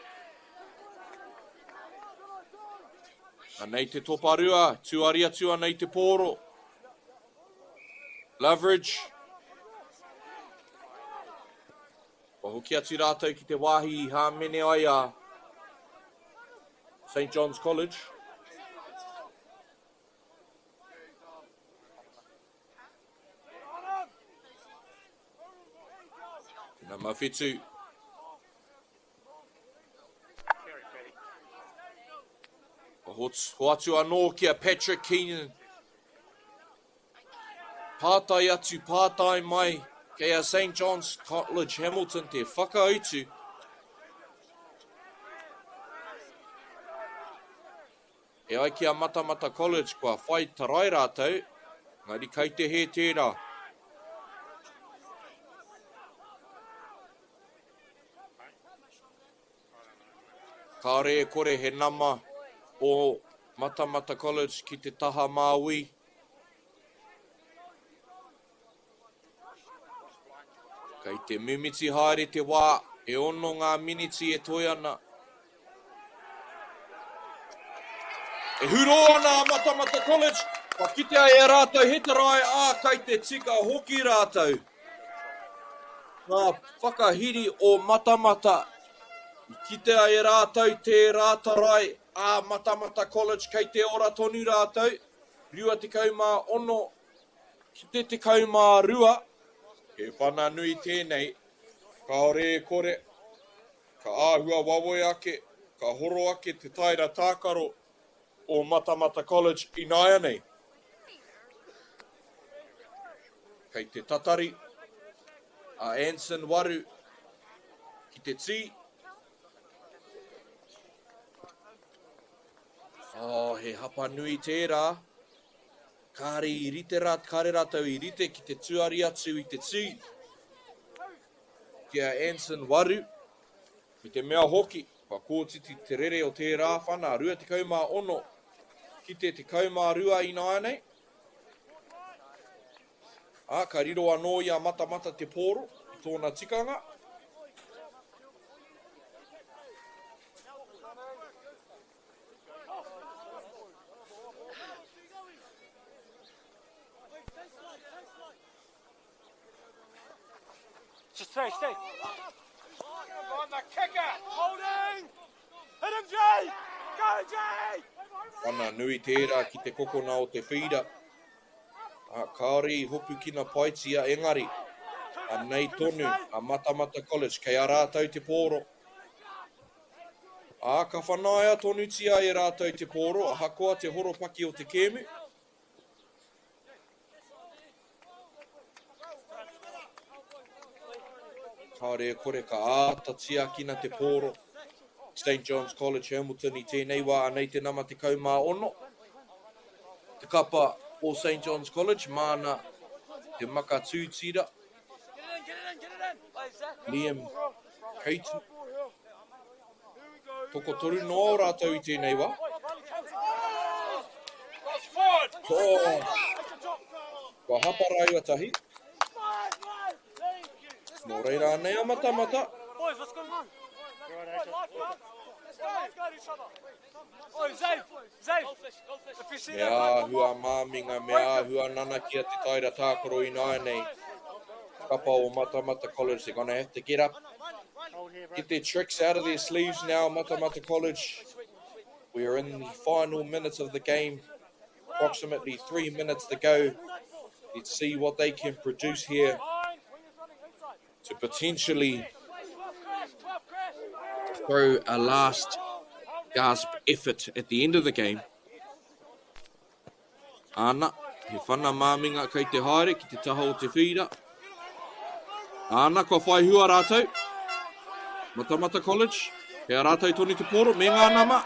Anei te toparua, tuari atu ana i te pōro. Loveridge. Kua hoki atu rātou ki te wāhi i hāmene ai a St John's College. Te nama whitu. Hoatu anō ki a Patrick Keenan. Pātai atu, pātai mai, kei a St John's College Hamilton te whakautu. E ai ki a Matamata College kua whai tarai rātou, engari kai te hē tērā. Kāore e kore he nama o Matamata College ki te taha māui. Kei te mimiti haere te wā, e ono ngā miniti e toe ana. E hurō ana a Matamata College, kua kitea e rātou he tarai, ā, kei te tika hoki rātou. Ngā whakahiri o Matamata, i kitea e rātou tērā tarai, ā, Matamata College kei te ora tonu rātou, 26 Ki te 12, he whana nui tēnei, kāore e kore, ka āhua wawe ake, ka horo ake te taera tākaro o Matamata College ināianei. Kei te tatari a Anson Waru ki te tī. Oh, he hapa nui tērā. Kāre i rite rā, kāre rātou i rite ki te tuari atu i te tī. Ki a Anson Waru, me te mea hoki, kua kōtiti te rere o tērā whana, 26 ki te 12 ināianei. Ā, ka riro anō i a Matamata te pōro, i tōna tikanga. Just stay, stay. On the kicker. Holding. Hit him, Jay. Go, Jay. Ana nui tērā ki te kokona o te whīra. Ā, kāore i hopukina paitia engari, anei tonu a Matamata College kei a rātou te pōro. Ā, ka whanaia tonutia e rātou te pōro ahakoa te horopaki o te kēmu. Kāore e kore ka āta tiakina te pōro. St John's College Hamilton i tēnei wā, anei te nama 16. Te kapa o St John's College, māna te maka tūtira, Liam Caton. Tokotoru noa o rātou i tēnei wā. Oh. Kua hapa rāua tahi. Nō reira anei a Matamata. Boys, what's going on? Me āhua māminga, me āhua nanakia te taira tākaro ināianei. Kapa o Matamata College, they're gonna have to get up, get their tricks out of their sleeves now, Matamata College. We are in the final minutes of the game, approximately three minutes to go. Let's see what they can produce here to potentially throw a last gasp effort at the end of the game. Ana, he whana māminga kei te haere ki te taha o te whira. Ana, kua whai hua rātou. Matamata College, kei a rātou tonu te pōro, me ngā nama.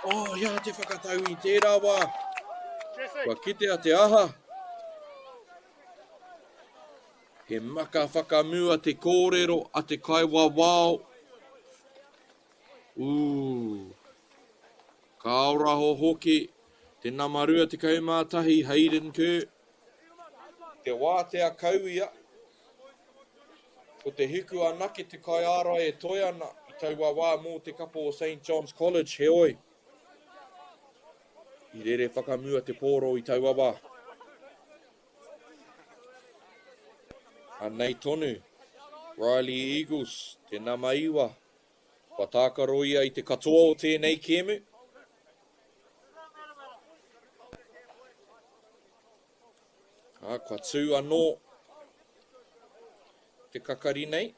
Oh, ia te whakatau i tērā wā. Kua kitea te aha. He maka whakamua te kōrero a te kaiwawao. Ooh. Ka oraho hoki te nama 21 Hayden Kerr. Te wātea kau ia. Ko te hiku anake te kaiārai e toe ana i taua wā mō te kapa o St John's College, heoi, i rere whakamua te pōro i taua wā. Anei tonu, Riley Eagles, te nama iwa. Kua tākaro ia i te katoa o tēnei kēmu. Ā, kua tū anō te kakari nei.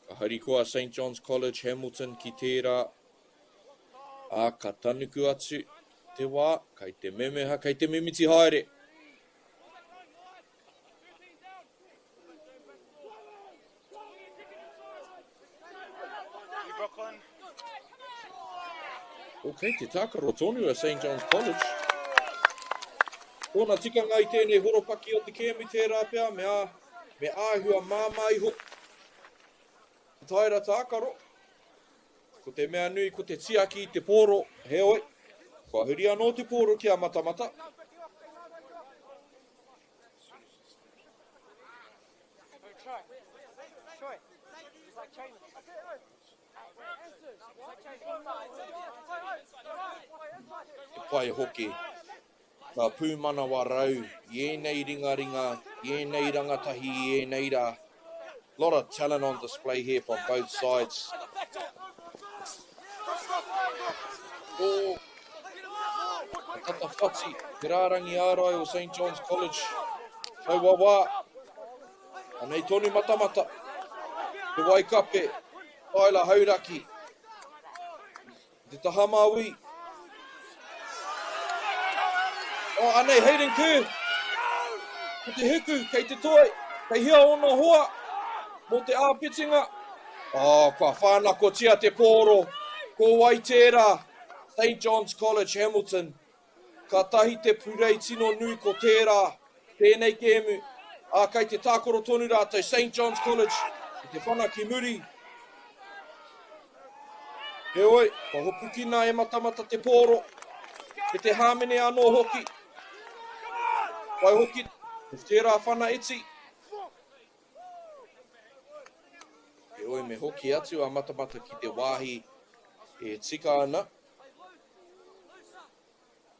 Ka harikoa St John's College Hamilton ki tērā. Ā, ka tanuku atu te wā, kei te memeha, kei te mimiti haere. Ok, te tākaro tonu a St John's College. Tōna tikanga i tēnei horopaki o te kēmu tērā pea, me, ā, me āhua māmā iho. Taera tākaro. Ko te mea nui ko te tiaki i te pōro, heoi, kua huri anō te pōro ki a Matamata. Te pai hoki ngā pūmanawa rau i ēnei ringaringa, i ēnei rangatahi i ēnei rā. Lot of talent on display here from both sides. Oh, ka tata whati te rārangi ārai o St John's College. Taua wā, anei tonu matamata, te Waikape, Tyler Hauraki, Te taha māui. Oh, anei, Hayden Kerr. Ko te hiku, kei te toi. Kei hea ōna hoa mō te āpitinga. Oh, kua whānakotia te pōro. Ko wai tērā? St John's College Hamilton. Kātahi te purei tino nui ko tērā, tēnei kēmu, ā, kei te tākaro tonu rātou, St John's College, ki te whana ki muri. Heoi, kua hopukina e Matamata te pōro, me te hāmene anō hoki. Waihoki, ko tērā whana iti. Heoi, me hoki atu a Matamata ki te wāhi e tika ana.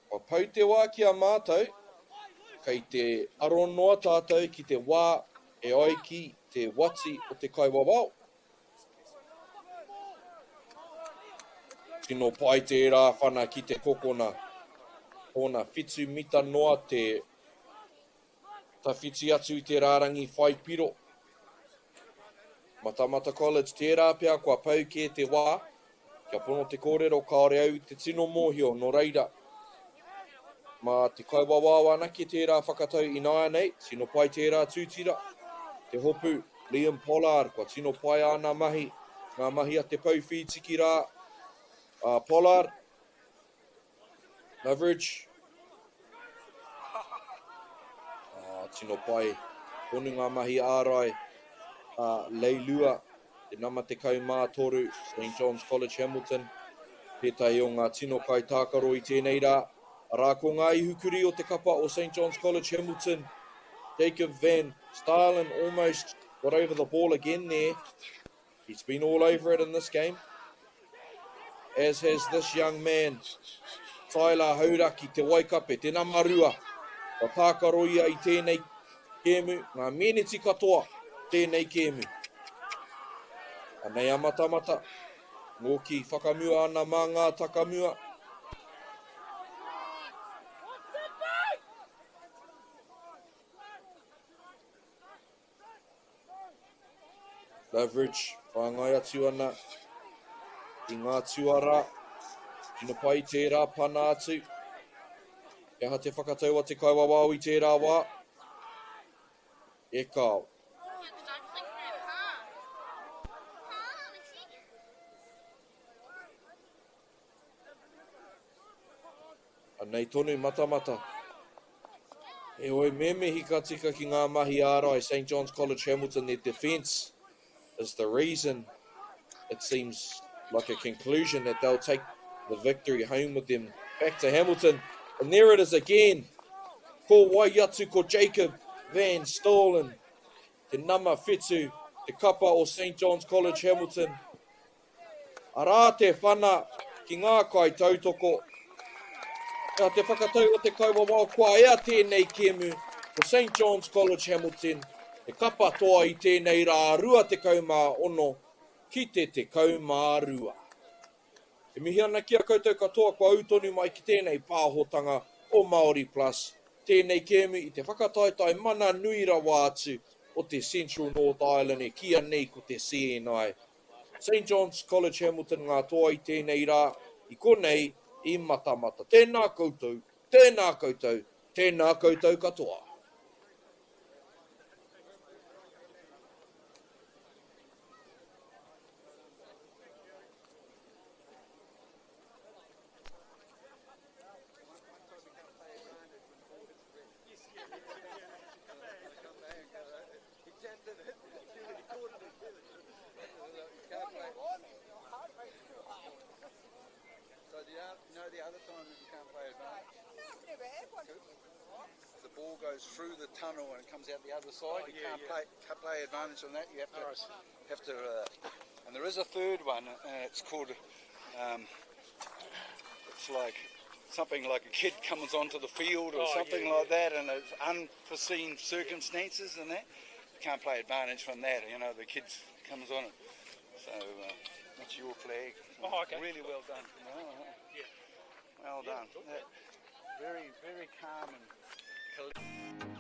Kua pau te wā ki a mātou, kei te aro noa tātou ki te wā e ai ki te wati o te kaiwawao. Tino pai tērā whana ki te kokona. Tōna whitu mita noa te tawhiti atu i te rārangi whai piro. Matamata College, tērā pea kua pau kē te wā, kia pono te kōrero kāore au i te tino mōhio, nō reira, mā te kaiwawao anake tērā whakatau ināianei, tino pai tērā tūtira, te hopu, Liam Pollard, kua tino pai āna mahi, ngā mahi a te pou whītiki rā, a Pollard. Leverage. Ah, tino pai. Tonu ngā mahi ārai a Leilua, te nama 13, St John's College Hamilton, tētahi o ngā tino kaitākaro i tēnei rā. Arā ko ngā ihukuri o te kapa o St John's College Hamilton, Jacob Van Staalen almost got over the ball again there. He's been all over it in this game, as has this young man, Tyler Hauraki, Te Waikape, te nama rua. Kua tākaro ia i tēnei kēmu, ngā meneti katoa tēnei kēmu. Anei a Matamata, ngōki whakamua ana mā ngā takamua. Leverage, whāngai atu ana i ngā tuarā. Tino pai tērā pana atu. He aha te whakatau a te kaiwawao i tērā wā? E kāo. Anei tonu matamata. Heoi, me mihi ka tika ki ngā mahi ārai St John's College Hamilton, their defence is the reason it seems like a conclusion that they'll take the victory home with them back to Hamilton. And there it is again. Ko wai atu ko Jacob Van Stolen, te nama whitu, te kapa o St John's College Hamilton. Arā te whana ki ngā kaitautoko. Nā te whakatau o te kaiwawao kua ea tēnei kēmu ko St John's College Hamilton te kapa toa i tēnei rā 26 ki te 12. E mihi ana ki a koutou katoa kua ū tonu mai ki tēnei pāhotanga o Māori Plus, tēnei kēmu i te whakataetae mana nui rawa atu o te Central North Island e kīia nei ko te CNI. St John's College Hamilton ngā toa i tēnei rā, i konei, i Matamata. Tēnā koutou, tēnā koutou, tēnā koutou katoa. So the, you know the other time that you can't play advantage? The ball goes through the tunnel and it comes out the other side. Oh, you yeah, can't yeah. play can't play advantage on that. You have to right. have to. Uh, and there is a third one, and it's called. Um, it's like something like a kid comes onto the field or oh, something yeah, like that, and it's unforeseen circumstances and that. You can't play advantage from that. You know, the kid comes on it. So uh, that's your flag. Oh, okay. Really well done. Yeah. Well done. That, very, very calm and collected.